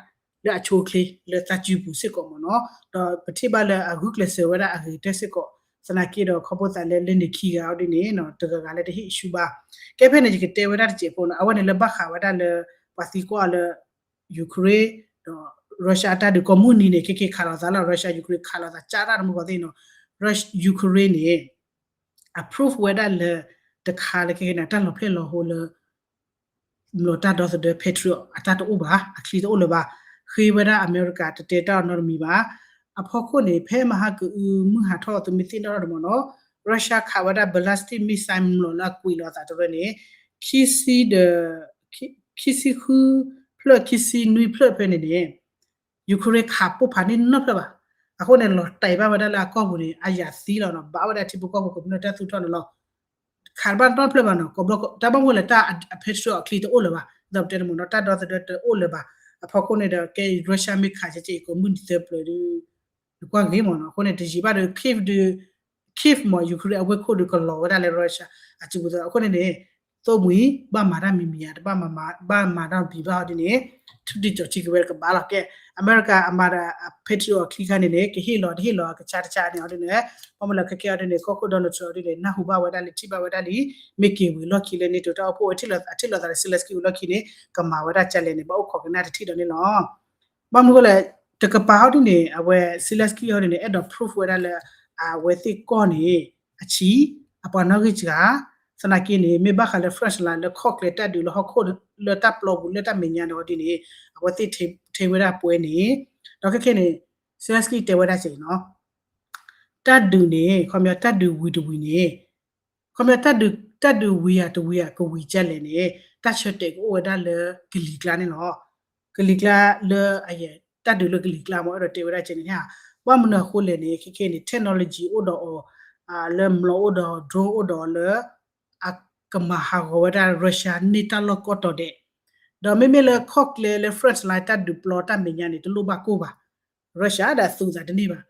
လၢအဆိအချ့လၢသးစုပူၤစ့ၢ်ကီးမ့ၢ်နီၤ ဒီးပထံၣ်ဘၣ်လၢအဂုာ်ကျဲးစၢးဝဲဒၣ်အဂ့ၤကတၢၢ်စ့ၢ်ကီး သနာ်က့ဒီးခီဖျိသးလၢလၢန့ၣ်ခံဂၤအီၤဒ်န့ၣ် တဂၤဂၤလၢတဟ့ၣ်ဆူဘၣ် ကဲဖဲန့ၣ် ယကတဲဝဲဒၣ်တစဲးဖိန့ၣ် အဝဲန့ၣ်လၢဘၣ်ဃးဝဲဒၣ်လၢ ပှၤသံကွၢ်လၢ Ukraine ဒီး Russia အတၢ်ဒုးကိးမုၢ်နံၤန့ၣ် ခဲကဲခးလိာ်သးလီၤ Russia Ukraine ခးလိာ်သးကၢ်တၢ်တမုၢ်ဂီၤသ့ၣ်နီၤ Ukraine န့ၣ် approve ဝဲဒၣ်လၢ တခါလၢခဲကဲန့ၣ် တၢ်လီၤဖျဲၣ်လီၤဟိလၢ မျိာ်တၢ်ဒီသဒၢ Patriot အတၢ်တအိၣ်ဘၣ် အချံတအိၣ်လၢၤဘၣ် ဃ့ဝဲဒၣ်အမဲရကၤ တတဲတၢ်အီၤနီတမံၤဘၣ် အဖီခိၣ်န့ၣ် ဖဲမဟါကအုမုၢ်ဟးထီၣ်သုမ့ၢ်သ့ၣ်နီၣ်ထီၣ်ဒ်မ့ၢ်နီၤ Russia ခးဝဲဒၣ် ballistic missile မျိာ်လၢအကွံာ်လိာ်အသးတရၢန့ၣ် ခံဆံဒီး ခံဆံဃုဖျၢၣ် ခံဆံနွံဖျၢၣ်ဖဲန့ၣ်န့ၣ် Ukraine ခးပိၢ်ဖးန့ၢ်နီတဖျၢၣ်ဘၣ် အဃိန့ၣ် လီၤတဲာ်ဘၣ်ဝဲဒၣ်လၢအကီၢ်ပူၤန့ၣ် အယၤသံလီၤနီၤ ဘၣ်ဝဲဒၣ်ထံဖိကီၢ်ဖိကမျၢၢ်တၢ်သူၣ်ထီၣ်န့ၣ်လီၤ ခးတဘၣ်နီတဖျၢၣ်ဘၣ်နီၤ ကဘျီ တၢ်ဘၣ်မနုၤလဲၣ် တၢ် Patriot အချံတအိၣ်လၢၤဘၣ် ဒီးပတဲန့ၣ်မ့ၢ်နီၤ တၢ်ဒီသဒၢတအိၣ်လၢၤဘၣ် အဖီခိၣ်န့ၣ်ဒီး ကဲ Russia မ့ၢ်ခးကဲကဲအံၤ ကိးမုၢ်နံၤသၢပျၢၤဒုး နကွၢ်ဂ့ၤမ့ၢ်နီၤ အဃိန့ၣ် တယံာ်ဘၣ်ဒီး Kyiv ဒုး Kyiv မ့ၢ် Ukraine အဝ့ၢ်ခိၣ်ဒုးကလီၤဝဲဒၣ်လၢ Russia အစုပူၤသး အဃိန့ၣ်န့ၣ် သိၣ်မှံၤ ဘၣ်မၤတၢ်မံၤမံၤဧါ တဘၣ်မၤ ဘၣ်မၤတၢ်မံၤဘၣ်ဟီဒ်န့ၣ် ထုးဒံးကၠီၤထံက့ၤဝဲတကပၤလီၤ. ကဲ အမဲရကၤအမၤဒီး Patriot အချံခါန့ၣ်န့ၣ် ကဟ့ၣ်လီၤတဟ့ၣ်လီၤ ကဆါတဆါန့ၣ်ဟီဒ်န့ၣ် ဘၣ်မနုၤလဲၣ် ခဲကဲဟီဒ်န့ၣ် ကီၢ်ခိၣ် Donald Trump ဟီဒ်န့ၣ် နၢ်ဟူဘၣ်ဝဲဒၣ်လၢထံၣ်ဘၣ်ဝဲဒၣ်လံ မ့ၢ်က့ၤဝံၤလီၢ်ခံလၢ NATO တၢ်အိၣ်ဖှိၣ်ဝဲထံၣ်လီၤ အထံၣ်လီၤသးလၢ Zelensky ဝံၤလီၢ်ခံန့ၣ် ကမၤဝဲဒၣ်ကလဲၣ်န့ၣ် ဘၣ်အိၣ်ခိးကနၣ်တထံၣ်ဒီးန့ၣ်လီၤ. ဘၣ်မနုၤဃိလဲၣ် တကပၤဟီဒ်န့ၣ် အဝဲ Zelensky ဟီဒ်န့ၣ် အဲၣ်ဒိး proof ဝဲဒၣ်လၢ အဝဲသ့ၣ်ကီၢ်န့ၣ် အဆံး အပှၤနီၣ်ဂံၢ်စှၤ သနာ်က့န့ၣ် မ့ၢ်ဘၣ်ဃးလၢ front line လၢခီၣ်ကျဲတၢ်ဒုးလၢဟီၣ်ခိၣ်လၢတၢ်ပျီပူၤလၢတၢ်မဲာ်ညါန့ၣ်ဟီဒ်န့ၣ် အဝဲသ့ၣ်ထဲဝဲဒၣ်ပှဲၤန့ၣ် ဒီးခဲခဲန့ၣ် Zelensky တဲဝဲဒၣ်ကဲအံၤနီၤ တၢ်ဒုးန့ၣ် ခီပညီတၢ်ဒုးဝံၤတဝံၤန့ၣ် ခီပညီတၢ်ဒုး တၢ်ဒုးဝံၤဧါတဝံၤဧါ ကဝံၤကလဲၣ်န့ၣ် တၢ်ဆၢတဲာ်ကအိၣ်ဝဲဒၣ်လၢကလံၤကျါန့ၣ်လီၤ. ကလံၤကျါလၢအယဲၢ် တၢ်ဒုးလၢကလံၤကျါမ့ၢ်အဲၣ်ဒိးတဲဝဲဒၣ်ကဲန့ၣ် ဘၣ်မနုၤအဃိလဲၣ်န့ၣ် ခဲခဲန့ၣ် technology အိၣ်ဒီးအီၤ လၢမျိာ်အိၣ်ဒီး drone အိၣ်ဒီးအီၤလၢ အကမၤဟးဂီၤဝဲဒၣ် Russia န့ၢ်တၢ်လီၢ်ကိးတီၤဒဲး ဒီးမ့မ့ၢ်လၢခီၣ်ကျဲလၢ front line တၢ်ဒုးပျီတၢ်မဲာ်ညါန့ၣ် တလိၣ်ဘၣ်ကိၢ်ဘၣ် Russia ဒီးအသူးအသးတန့ၢ်ဘၣ်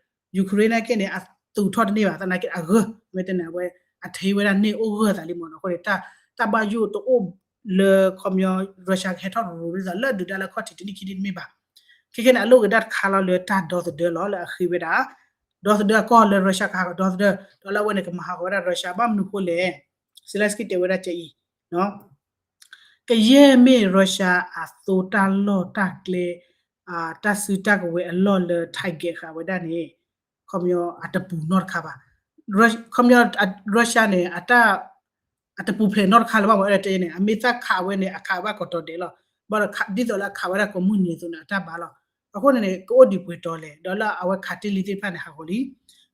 Ukraine နာ်က့န့ၣ် အသူးထီၣ်တန့ၢ်ဘၣ် သနာ်က့အဂၢၢ် မ့ၢ်တဲန့ၣ် အဝဲ အထံဝဲဒၣ်န့ၢ်အိၣ်ဂၢၢ်သးလံမ့ၢ်နီၤ အဃိန့ၣ် တၢ်ဘၣ်ယိၣ်တအိၣ်လၢခီပညီ Russia ကဟဲထီၣ်ရူၤရူၤ ဒ်သိးလၢအဒုးတၢ်လၢခီၣ်ထံးတနံၣ်ခံနံၣ်တမ့ၢ်ဘၣ် ခဲခဲန့ၣ် အလိၣ်က့ၤတၢ်တခါလီၤလၢတၢ်ဒီသဒၢလီၤ လၢအဃ့ဝဲဒၣ် ဒီသဒၢအကီၢ်လၢ Russia ကဟးဂီၤဒီသဒၢ ဒီးလၢအဝဲန့ၣ် ကမၤဟးဂီၤဝဲဒၣ် Russia ဘၣ်မနုၤဃိလဲၣ် Zelensky တဲဝဲဒၣ်ကဲအံၤ ကယဲၢ်မ့ၢ် Russia အသိတၢ်လီၢ်တၢ်ကျဲ တၢ်စုတၢ်ကဝဲၤအလီၢ်လၢ target ဃာ်ဝဲဒၣ်န့ၣ် ခီပညီအတပူၤနီတခါဘၣ် ခီပညီ Russia န့ၣ် အတၢ် အတပူၤဖျဲးနီတခါလၢၤဘၣ်မ့ၢ်အဲၣ်ဒိးတဲန့ၣ် အမ့ၢ်သၣ်ခးဝဲန့ၣ် အခးဘၣ်ကိးတီၤဒဲးလီၤ ဘၣ်ဒီးဒ်သိးလၢအခးဝဲဒၣ်ကိးမုၢ်နံၤအသိးန့ၣ် အတၢ်ဘၣ်လီၤ အဃိန့ၣ်န့ၣ် ကအိၣ်ဒံးပှဲၤတီၤလဲၣ် ဒီးလၢအဝဲခးတ့ၢ်လံသ့ၣ်တဖၣ်န့ၣ် ဟးဂီ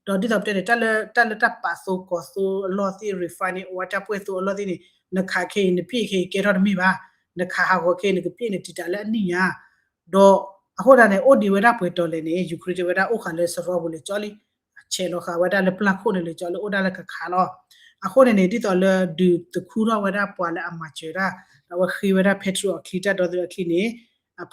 ၤလံ ဒီးဒ်သိးပတဲန့ၣ် တၢ်လၢ တၢ်လၢတၢ်ပာ်သိကီၤသိအလီၢ်သ့ၣ် refining အဝဲတၢ်ပှဲၢ်သိအလီၢ်သ့ၣ်န့ၣ် နခးခဲအံၤ နပျ့ၢ်ခဲအံၤ ကဲထီၣ်တမ့ၢ်ဘၣ် နခးဟးဂီၤခဲအံၤ နကပျ့ၢ်န့ၣ် တံာ်တာ်လၢအနံၣ်ညါ ဒီးအဃိဒၣ်န့ၣ် အိၣ်ဒံးဝဲဒၣ်ပှဲၤတီၤလဲၣ်န့ၣ် Ukraine တဲဝဲဒၣ်အိၣ်ဃာ်လၢစရီပူၤလဲၤကၠီလံ အဆဲးလီၤဃာ်ဝဲဒၣ်လၢပျၢ်ခိၣ်န့ၣ်လဲၤကၠီလၢအိၣ်ဒၣ်လၢကခးလီၤ အဃိန့ၣ်န့ၣ် ဒ်သိးလၢဒုးသခူထီၣ်ဝဲဒၣ်ပှၤလၢအမၤစၢၤတၢ် ဒီးအဝဲဃ့ဝဲဒၣ် Patriot အချံ တၢ်ဒီသဒၢအချံန့ၣ်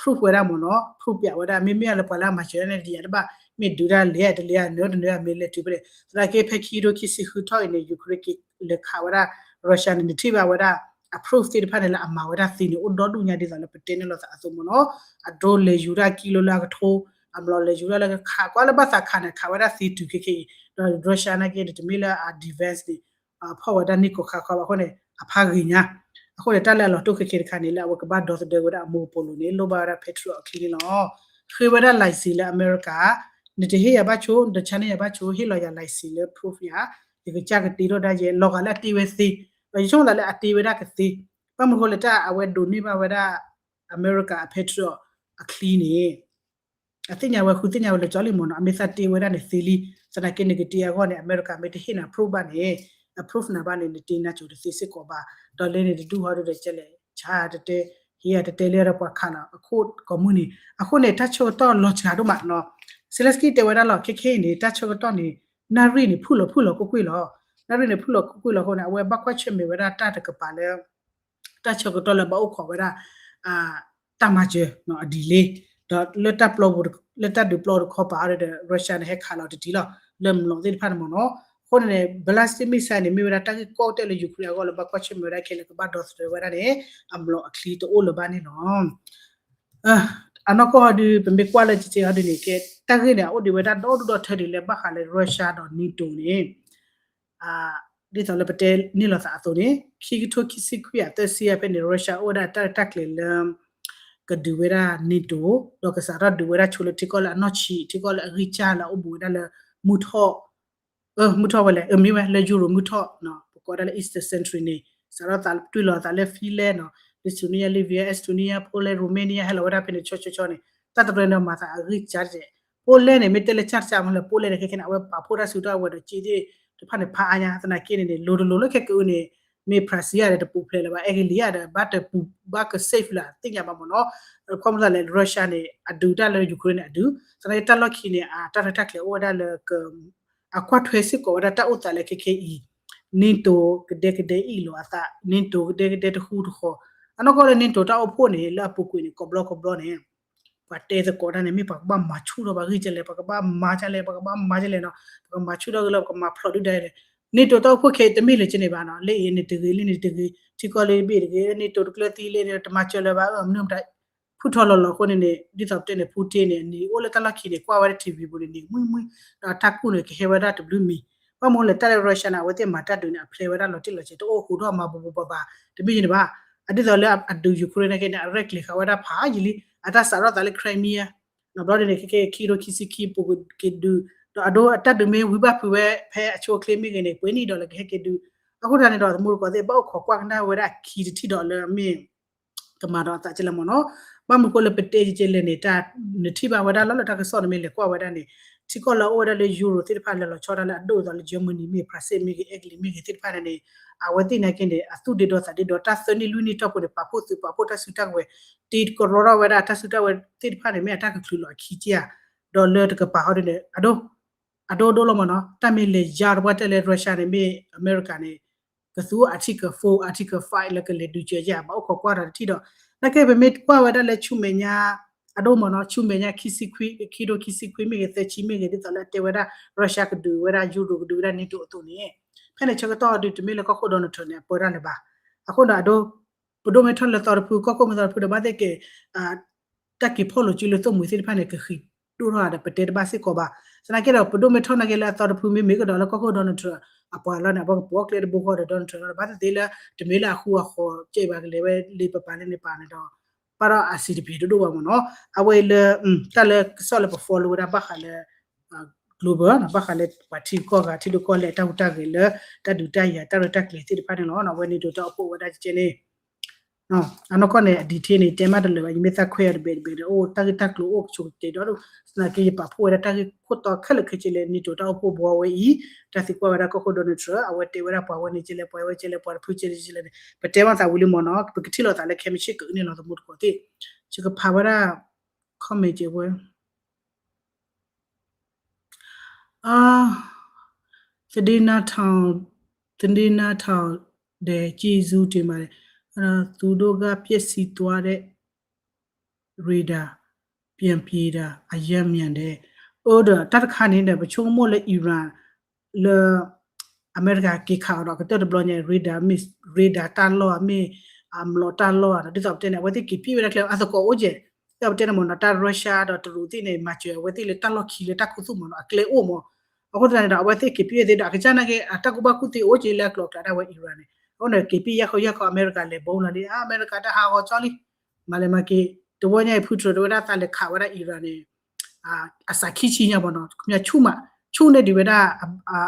proof ဝဲဒၣ်မ့ၢ်နီၤ proof ပျးဝဲဒၣ် မ့မ့ၢ်လၢပှၤလၢအမၤစၢၤတၢ်န့ၣ် တယၤတဘၣ် မ့ၢ်ဒုးတၢ်လဲၤတလဲၤ နၢတနၢ အမ့ၢ်လဲၤတုၤဖဲလဲၣ် သနာ်က့ဖဲခံကထိခံဆံဃုထီၣ်အံၤန့ၣ် Ukraine ကလဲၤခးဝဲဒၣ် Russia န့ၣ် နထံၣ်ဘၣ်ဝဲဒၣ် အ proof သ့ၣ်တဖၣ်န့ၣ်လၢအမၤဝဲဒၣ်သ့န့ၣ် အိၣ်ဒီဒူၣ်ညါဒ်သိးလၢပတဲန့ၢ်လိာ်သးအသိးမ့ၢ်နီၤ အ drone လဲၤယူၤတၢ်ကံလိလၢအကထိ အမျိာ်လဲၤယူၤတၢ်လၢကခး ကွၢ်လၢဘၣ်သးခးန့ၣ် ခးဝဲဒၣ်သ့တုၤခဲခဲအံၤ ဒီး Russia နာ်က့န့ၣ် တမ့ၢ်လၢအ defense န့ၣ် ဖီၣ်ဝဲဒၣ်န့ၢ်ကိးခါခီဘၣ်အဃိန့ၣ် အဖးဂ့ၤညါ အဃိန့ၣ် တၢ်လၢအလီၤတိၢ်ခဲခဲတခါန့ၣ် လၢအဝဲကဘၣ်ဒီသဒၢဝဲဒၣ်အမိၢ်အပီၢ်လိၤန့ၣ် လိၣ်ဘၣ်ဝဲဒၣ် Patriot အချံန့ၣ်လီၤ ဃ့ဝဲဒၣ် license လၢအမဲရကၤ နတဟ့ၣ်ယၤဘၣ်ဆိ နတဆါန့ၢ်ယၤဘၣ်ဆိ ဟ့ၣ်လီၤယၤ license လၢ proof ယၤ ယကစၢ်ကတ့ထီၣ်ဒၣ်ယဲ လီၤဂာ်လၢအတ့ဝဲသ့ ဒီးယဆိကမိၣ်သးလၢအတ့ဝဲဒၣ်ကသ့ ဘၣ်မနုၤဃိလၢတၢ်အဝဲဒိးန့ၢ်ဘၣ်ဝဲဒၣ် အမဲရကၤအ Patriot အချံန့ၣ် အသ့ၣ်ညါဝဲဃုသ့ၣ်ညါဝဲလၢကၠီလံမ့ၢ်နီၤ အမ့ၢ်သးတ့ဝဲဒၣ်န့ၣ်သ့လံ သနာ်က့န့ၣ်ကတ့အဂီၢ်န့ၣ် အမဲရကၤမ့ၢ်တဟ့ၣ်နၤ proof ဘၣ်န့ၣ် အ proof နၤဘၣ်န့ၣ် နတ့နၤကိၤတသ့စ့ၢ်ကီးဘၣ် ဒီးလဲန့ၣ်တဒူၣ်ဟီဒုဒီးကဲလဲၣ် ဆါတတဲ ဟ့ၣ်ယၤတတဲလၢဒီးပှၤခးလီၤ အခိၣ်ကိးမုၢ်နံၤ အဃိန့ၣ် တၢ်ဆၢကတီၢ်လီၤစှၤဒိၣ်မးနီၤ Zelensky တဲဝဲဒၣ်လီၤ ခဲခဲအံၤန့ၣ် တၢ်ဆၢကတီၢ်န့ၣ် နၣ်ရံၣ်န့ၣ် ဖုၣ်လီၤဖုၣ်လီၤကွ့ၢ်ကွ့ၢ်လီၤ နၣ်ရံၣ်န့ၣ် ဖုၣ်လီၤကွ့ၢ်ကွ့ၢ်လီၤအဃိန့ၣ် အဝဲဘၣ်ကွၢ်ဆၢၣ်မဲာ်ဝဲဒၣ်တၢ်တကပၤလၢ တၢ်ဆၢကတီၢ်လၢဘၣ်အိၣ်ခိးဝဲဒၣ် တၢ်မၤစၢၤ အ delay ဒီးလၢတၢ်ပျီပူၤ လၢတၢ်ဒုးပျီတခီပၤဒီး Russia န့ၣ် ဟဲခးလီၤတတံၤလီၤ လၢမျိာ်သ့ၣ်တဖၣ်န့ၣ်မ့ၢ်နီၤ အဃိန့ၣ်န့ၣ် ballistic missile န့ၣ် မ့ၢ်ဝဲဒၣ်တၢ်ဂ့ၢ်ကီတၢၢ်လၢ Ukraine အဂီၢ်လၢဘၣ်ကွၢ်ဆၢၣ်မဲာ်ဝဲဒၣ်ခဲလၢာ် ကဘၣ်ဒီသဒၢဝဲဒၣ်န့ၣ် အမျိာ်အချံတအိၣ်လၢၤဘၣ်န့ၣ်လီၤ အနီၢ်ကီၢ်ဟီဒု ပမ့ၢ်ကွၢ်လၢကကဲဟီဒုန့ၣ် ကဲ တၢ်ဂ့ၢ်န့ၣ် အအိၣ်ဒံးဝဲဒၣ်ဒီဒူၣ်ဒီထၢဒံးလၢဘၣ်ဃးလၢ Russia ဒီး NATO န့ၣ် ဒ်သိးလၢပတဲန့ၢ်လိာ်သးအသိးန့ၣ် ခံကထိခံဆံခွံအသၢဆံအဖဲန့ၣ် Russia အိၣ်ဝဲဒၣ်တၢ်ရဲၣ်တၢ်ကျဲၤလၢ ကဒုးဝဲဒၣ် NATO ဒီးကစးထီၣ်ဒုးဝဲဒၣ်ဆိလၢထံကီၢ်လၢအနီၢ်ဆံး ထံကီၢ်လၢအဂံၢ်စၢ်လၢအအိၣ်ဘူးဝဲဒၣ်လၢ မုၢ်ထီၣ် မုၢ်ထီၣ်ဝဲလဲၣ် မ့ၢ်ဝဲလၢ Europe မုၢ်ထီၣ် ပကိးဒၣ်လၢ Eastern Century န့ၣ် စးထီၣ်သးတွံၢ်လီၤသးလၢ Finland နီၤ Lithuania Latvia Estonia Poland Romania ဟဲလီၤဝဲဒၣ်ဖဲန့ၣ်ဆီဆီဆီန့ၣ် တၢ်တရၢန့ၣ်မၤသးအဂံၢ်စၢ်တက့ၢ် Poland န့ၣ် မ့ၢ်တဲလၢစၢ်တစၢ်မ့ၢ်လၢ Poland န့ၣ် ခဲခဲန့ၣ် အဝဲပာ်ဖှိၣ်တၢ်စုတၢ်ဝဲၤဒီးစ့သ့ၣ်တဖၣ်န့ၣ် ဖးအါညါ သနာ်က့န့ၣ်န့ၣ် လိၤတလိၤလၢခဲကအုန့ၣ် မ့ၢ် Prussia ဒီး တပူၤဖျဲးလၢၤဘၣ် အဲကလံးယၤဒီး ဘၣ်တပူၤဘၣ်က safe လၢအသ့ၣ်ညါဘၣ်မ့ၢ်နီၤ ခီဖျိလၢ Russia န့ၣ် အဒုးတၢ်လၢ Ukraine န့ၣ် အဒုး သနာ်က့တၢ်လီၢ်ခံန့ၣ် အတၢ်ရဲၣ်တၢ်ကျဲၤအိၣ်ဝဲဒၣ်လၢ အကွၢ်ထွဲစ့ၢ်ကီးဝဲဒၣ်တၢ်အိၣ်သးလၢခဲခဲအံၤ NATO ကဒဲကဒဲအ့ၣ်လိာ်အသး NATO ကဒဲကဒဲတဃူတဃီၤ အနီၢ်ကီၢ်လၢ NATO တၢ်အိၣ်ဖှိၣ်န့ၣ် လၢအပူၤကွံာ်န့ၣ် ကိးဘျီကိးဘျီန့ၣ် ပှၤတဲသကိးတၢ်န့ၣ် မ့ၢ်ပှၤကဘၣ်မၤဆူၣ်ထီၣ်ပှၤဂံၢ်ကလဲၣ် ပှၤကဘၣ်မၤကလဲၣ် ပှၤကဘၣ်မၤကလဲၣ်နီၤ ပကမၤဆူၣ်ထီၣ်ဂ့ၤလီၤ ပကမၤဖျိးဒုၣ်ဒါလဲၣ် NATO တၢ်အိၣ်ဖှိၣ်ခဲအံၤတမ့ၢ်လၢၤကန့ၣ်ဘၣ်နီၤ, လၢအံၤန့ၣ်တဂ့ၤ, လၢန့ၣ်တဂ့ၤ, ထံကီၢ်လၢဘ့ၣ်တဂ့ၤ, NATO တကျၢၤသံလၢန့ၣ် တမၤစၢၤလၢၤဘၣ်, မနုၤမတၤ ဖုၣ်ထီၣ်လီၤလီၤအဃိန့ၣ်န့ၣ် ဒ်သိးပတဲန့ၣ် Putin န့ၣ် နံၤအိၣ်လၢတၢ်လီၢ်ခံန့ၣ် ကွၢ်ဝဲဒၣ် ထံၣ်ဝံၤပူၤန့ၣ် နံၤမှံမှံ, ဒီးအတၢ်ကူၣ်န့ၣ် ကဟဲဝဲဒၣ်တဘျုးမံၤ, ဘၣ်မနုၤလဲၣ် တၢ်လၢ Russia န့ၣ် အဝဲသ့ၣ်မၤတၢ်ဒုးန့ၣ် အဖျဲဝဲဒၣ်လီၤတံၢ်လီၤဆဲး တအိၣ်ဟူးထီၣ်မၤဘူးဘူးပၤပၤ တမ့ၢ်န့ၣ်ဘၣ်. အဒ်သိးလၢအဒုး Ukraine နာ်က့န့ၣ် အရဲၣ်ကျဲၤဃာ်ဝဲဒၣ်ဖးယံာ်လံ, အတၢ်စးထီၣ်သးလၢ Crimea နီၤ, ဘျီဒ်န့ၣ် ခဲကဲခံကထိခံဆံခံ ပူၤက့ၤဒုး, ဒီးအဒိ အတၢ်ဒုးမ့ၢ်ဝံၤဘၣ်ဖုးဝဲ ဖဲအဆိအချ့မ့ၢ်ဂ့ၤန့ၣ် ပှဲၤနံၣ်ဒီးလၢကဟဲက့ၤဒုး, အဃိသတးန့ၣ်ဒီး သမူတကိးသ့ၣ် ဘၣ်အိၣ်ခိးကွၢ်ကနၣ်ဝဲဒၣ်အခံတထံၣ်ဒီးလၢအမ့ၢ် ကမၤဒီးအသးကလဲၣ်မ့ၢ်နီၤ. ဘၣ်မနုၤဃိလၢပတဲကလဲၣ်န့ၣ် နထံၣ်ဘၣ်ဝဲဒၣ်လီၤလၢတၢ်ကစီၣ်န့ၣ်မ့ၢ်လဲၤကွၢ်ဝဲဒၣ်န့ၣ် ထံကီၢ်လၢအအိၣ်ဝဲဒၣ်လၢ Europe သ့ၣ်တဖၣ်လဲၤလီၤဆီဒၣ်လၢအဒိၣ်အသီလၢ Germany မ့ၢ် France မ့ၢ်ဂ့ၤ Italy မ့ၢ်ဂ့ၤသ့ၣ်တဖၣ်န့ၣ်န့ၣ် အဝဲသ့ၣ်နာ်က့န့ၣ် အသူၣ်ဒ့ဒီသးဒ့ဒီ တၢ်သၢနံၣ်လွံၢ်နံၣ်တီၢ်ပူၤန့ၣ် ပာ်ဖှိၣ်သုးပာ်ဖှိၣ်တၢ်စုတၢ်ကဝဲၤ တ့ကရီထီၣ်ဝဲဒၣ်တၢ်စုတၢ်ဝဲၤသ့ၣ်တဖၣ်န့ၣ် မ့ၢ်အတၢ်ကချုးလီၤအခံက့ဧါ, ဒီးလၢတကပၤဃီဒ်န့ၣ် အဒိ အဒိဒိလီၤမ့ၢ်နီၤ, တၢ်မ့ၢ်လဲၤယါတပှၢ်တဲလၢ Russia န့ၣ်မ့ၢ် အမဲရကၤန့ၣ် ကသူ Article four Article five လၢကလဲၤဒုးစၢၤယါ ဘၣ်အိၣ်ခိးကွၢ်ဒီးတထံၣ်ဒီး နာ်က့ပမ့ၢ်ကွၢ်ဝဲဒၣ်လၢဆူမဲာ်ညါ အဒိမ့ၢ်နီၤ, ဆူမဲာ်ညါ ခံဆံခွံ ခံကထိခံဆံခွံမ့ၢ်ဂ့ၤ သၢဆံမ့ၢ်ဂ့ၤ ဒ်သိးလၢအတဲဝဲဒၣ် Russia ကဒုးဝဲဒၣ် Europe ကဒုးဝဲဒၣ် NATO အသိးန့ၣ် ဖဲန့ၣ်ဆၢကတီၢ်ဒုး တမ့ၢ်လၢကီၢ်ခိၣ် Donald Trump န့ၣ် အပၢတၢ်လၢၤဘၣ်. အဃိဒီးအဒိ ပဒိၣ်မ့ၢ်ထီၣ်လၢသီတဖု ကီၢ်ခိၣ်မ့ၢ်သီတဖုဒီး ဘၣ်သ့ၣ်က့ၤ တၢ်က့ၤဖီၣ်လိာ်စုလၢသိၣ်မှံၤသ့ၣ်တဖၣ်န့ၣ် ကဃံးဒိၣ်ထီၣ်ဒီး ပတဲတဘၣ်စ့ၢ်ကီးဘၣ်. သနာ်က့ဒီး ပဒိၣ်မ့ၢ်ထီၣ်နာ်က့လၢအသီတဖု မ့မ့ၢ်ကဒီးလၢကီၢ်ခိၣ် Donald Trump အပှၤလီၤန့ၣ် အဝဲကပိာ်ကျဲတဘိဃီဒီး Donald Trump လီၤ ဘၣ်သ့ၣ်သ့ၣ်လၢ တမ့ၢ်လၢအဃူအဃီးကဲဘၣ်ကလဲၤဝဲလၢပပာ်လၢန့ၣ်ပာ်န့ၣ်ဒီး ဘၣ်ဒီးအစံးတပ့ၤတဒိၣ်ဘၣ်မ့ၢ်နီၤ. အဝဲအံၤလၢ တၢ်လၢကစီၣ်လၢပ follow ဝဲဒၣ်ဘၣ်ဃးလၢ global ဘၣ်ဃးလၢပှၤထံကီၢ်ဂၤထံဒိၣ်ကီၢ်လဲၢ် တၢ်ဟူးတၢ်ဂဲၤလၢ တၢ်ဒုးတၢ်ယၤ တၢ်ရဲၣ်တၢ်ကျဲၤသ့ၣ်တဖၣ်န့ၣ်လီၤ. အဝဲန့ၣ်ဒိးတၢ်အိၣ်ဖှိၣ်ဝဲဒၣ်ကဲန့ၣ် အနီၢ်ကီၢ်န့ၣ် အ detail န့ၣ် ယတဲမးတလၢာ်ဘၣ်, ယမ့ၢ်သးခွဲးအီၤတဘဲးတဘဲးဒီး အိၣ်တၢ်ဂ့ၢ်တၢ်ကျိၤအိၣ်ကဆိးကတ့ၤဒီး သနာ်က့ယပာ်ဖှိၣ်ဝဲဒၣ်တၢ်ဂ့ၢ်ခိၣ်တီခဲလၢာ်ခဲဆ့လၢ NATO တၢ်အိၣ်ဖှိၣ်ဘှီဝဲအံၤ တၢ်သံကွၢ်ဝဲဒၣ်ကီၢ်ခိၣ် Donald Trump အဝဲတဲဝဲဒၣ်ပှၤဝဲန့ၣ်ကဲလဲၣ် ပှၤဝဲကဲလဲၣ် ပှၤတဖုကဲလဲၣ်ကဲလဲၣ်န့ၣ် ပတဲမးသးဝံၤလံမ့ၢ်နီၤ, ပကထံၣ်လိာ်သးလၢခဲမုၢ်ဆ့ၣ်ကန့ၣ်လီၤ သမူတကိးသ့ၣ်. ယကဖးဝဲဒၣ် comment ကဲဝဲ သဒ့နါထီၣ် သဒ့နါထီၣ်ဒဲး ကံၢ်စူတ့ၢ်မးဒဲး သူတို့က ပျက်စီးသွားတဲ့ radar ပြန်ပြေးတာ အရမ်းမြန်တယ်. အၢဒီး တၢ်တခါန့ၣ်ဒီး ပဆိကမိၣ်လၢ Iran လၢ အမဲရကၤက့ၤခးအီၤဒီး ကတၢၢ်တဘျီညါ radar မ့ၢ် radar တၢ်လီၢ်ဧါ မ့ၢ်အမျိာ်တၢ်လီၢ်ဧါ ဒ်သိးပတဲန့ၣ် အဝဲသ့ၣ်က့ၤပံၣ်ဝဲဒၣ်ကျဲ အသကိးအိၣ်ကဲး ဒ်သိးပတဲန့ၣ်မ့ၢ်နီၤ တၢ် Russia ဒီးတရူးသ့ၣ်န့ၣ် မၤစၢၤအဝဲသ့ၣ်လၢတၢ်လီၢ်ခံလၢတၢ်ခူသူၣ်မ့ၢ်နီၤ အကျဲအိၣ်မ့ၢ်. အဃိသတးန့ၣ်ဒီး အဝဲသ့ၣ်က့ၤပံၣ်ဝဲသ့ၣ်ဒီး အကစၢ်နာ်က့ အတၢ်ကူၣ်ဘၣ်ကူၣ်သ့အိၣ်က့ၤလၢအကျိၤအကျဲဒၣ်ဝဲ Iran န့ၣ် အဃိန့ၣ် က့ၤပံၣ်ယၢ်ခီယၢ်ခီ အမဲရကၤလဲၤဘိလီၤလံ အမဲရကၤတၢ်ဟးဂီၤကၠီလံ မၤလဲၤမၤက့ၤ တဝီညါအံၤ ဖုထြၢး တဝဲဒၣ်သးလဲၤခးဝဲဒၣ် Iran န့ၣ် အစးခံဆံညါမ့ၢ်နီၤ ခမဆူၣ်မး ဆူၣ်န့ၢ်ဒံးဝဲဒၣ်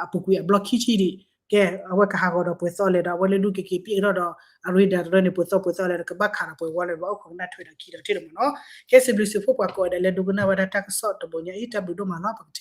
အပူၤကွံာ်အဘျီခံဆံဒံး ကဲ အဝဲကဟးဂီၤဒီးပှဲၤသီလဲၤဒီး အဝဲလၢဒူက့ၤက့ၤပံၣ်ကထီၣ်ဒီး အ radar တရၢန့ၣ် ပှဲၤသီပှဲၤသီလဲၤဒီး ကဘၣ်ခးဒီးပှဲၤဝီလဲၤဒီး ဘၣ်အိၣ်ခိးကနၣ်ထွဲဒီးခံဒီးထံၣ်လီၤမ့ၢ်နီၤ. ကဲစံးဘျုးစံးဖှိၣ်ပှၤကိးဂၤဒဲးလၢဒိကနၣ်ဝဲဒၣ် တၢ်ကစီၣ်တဘိညါအံၤ တၢ်ဘျုးဒိၣ်မးလီၤ ပကထံၣ်လီၤ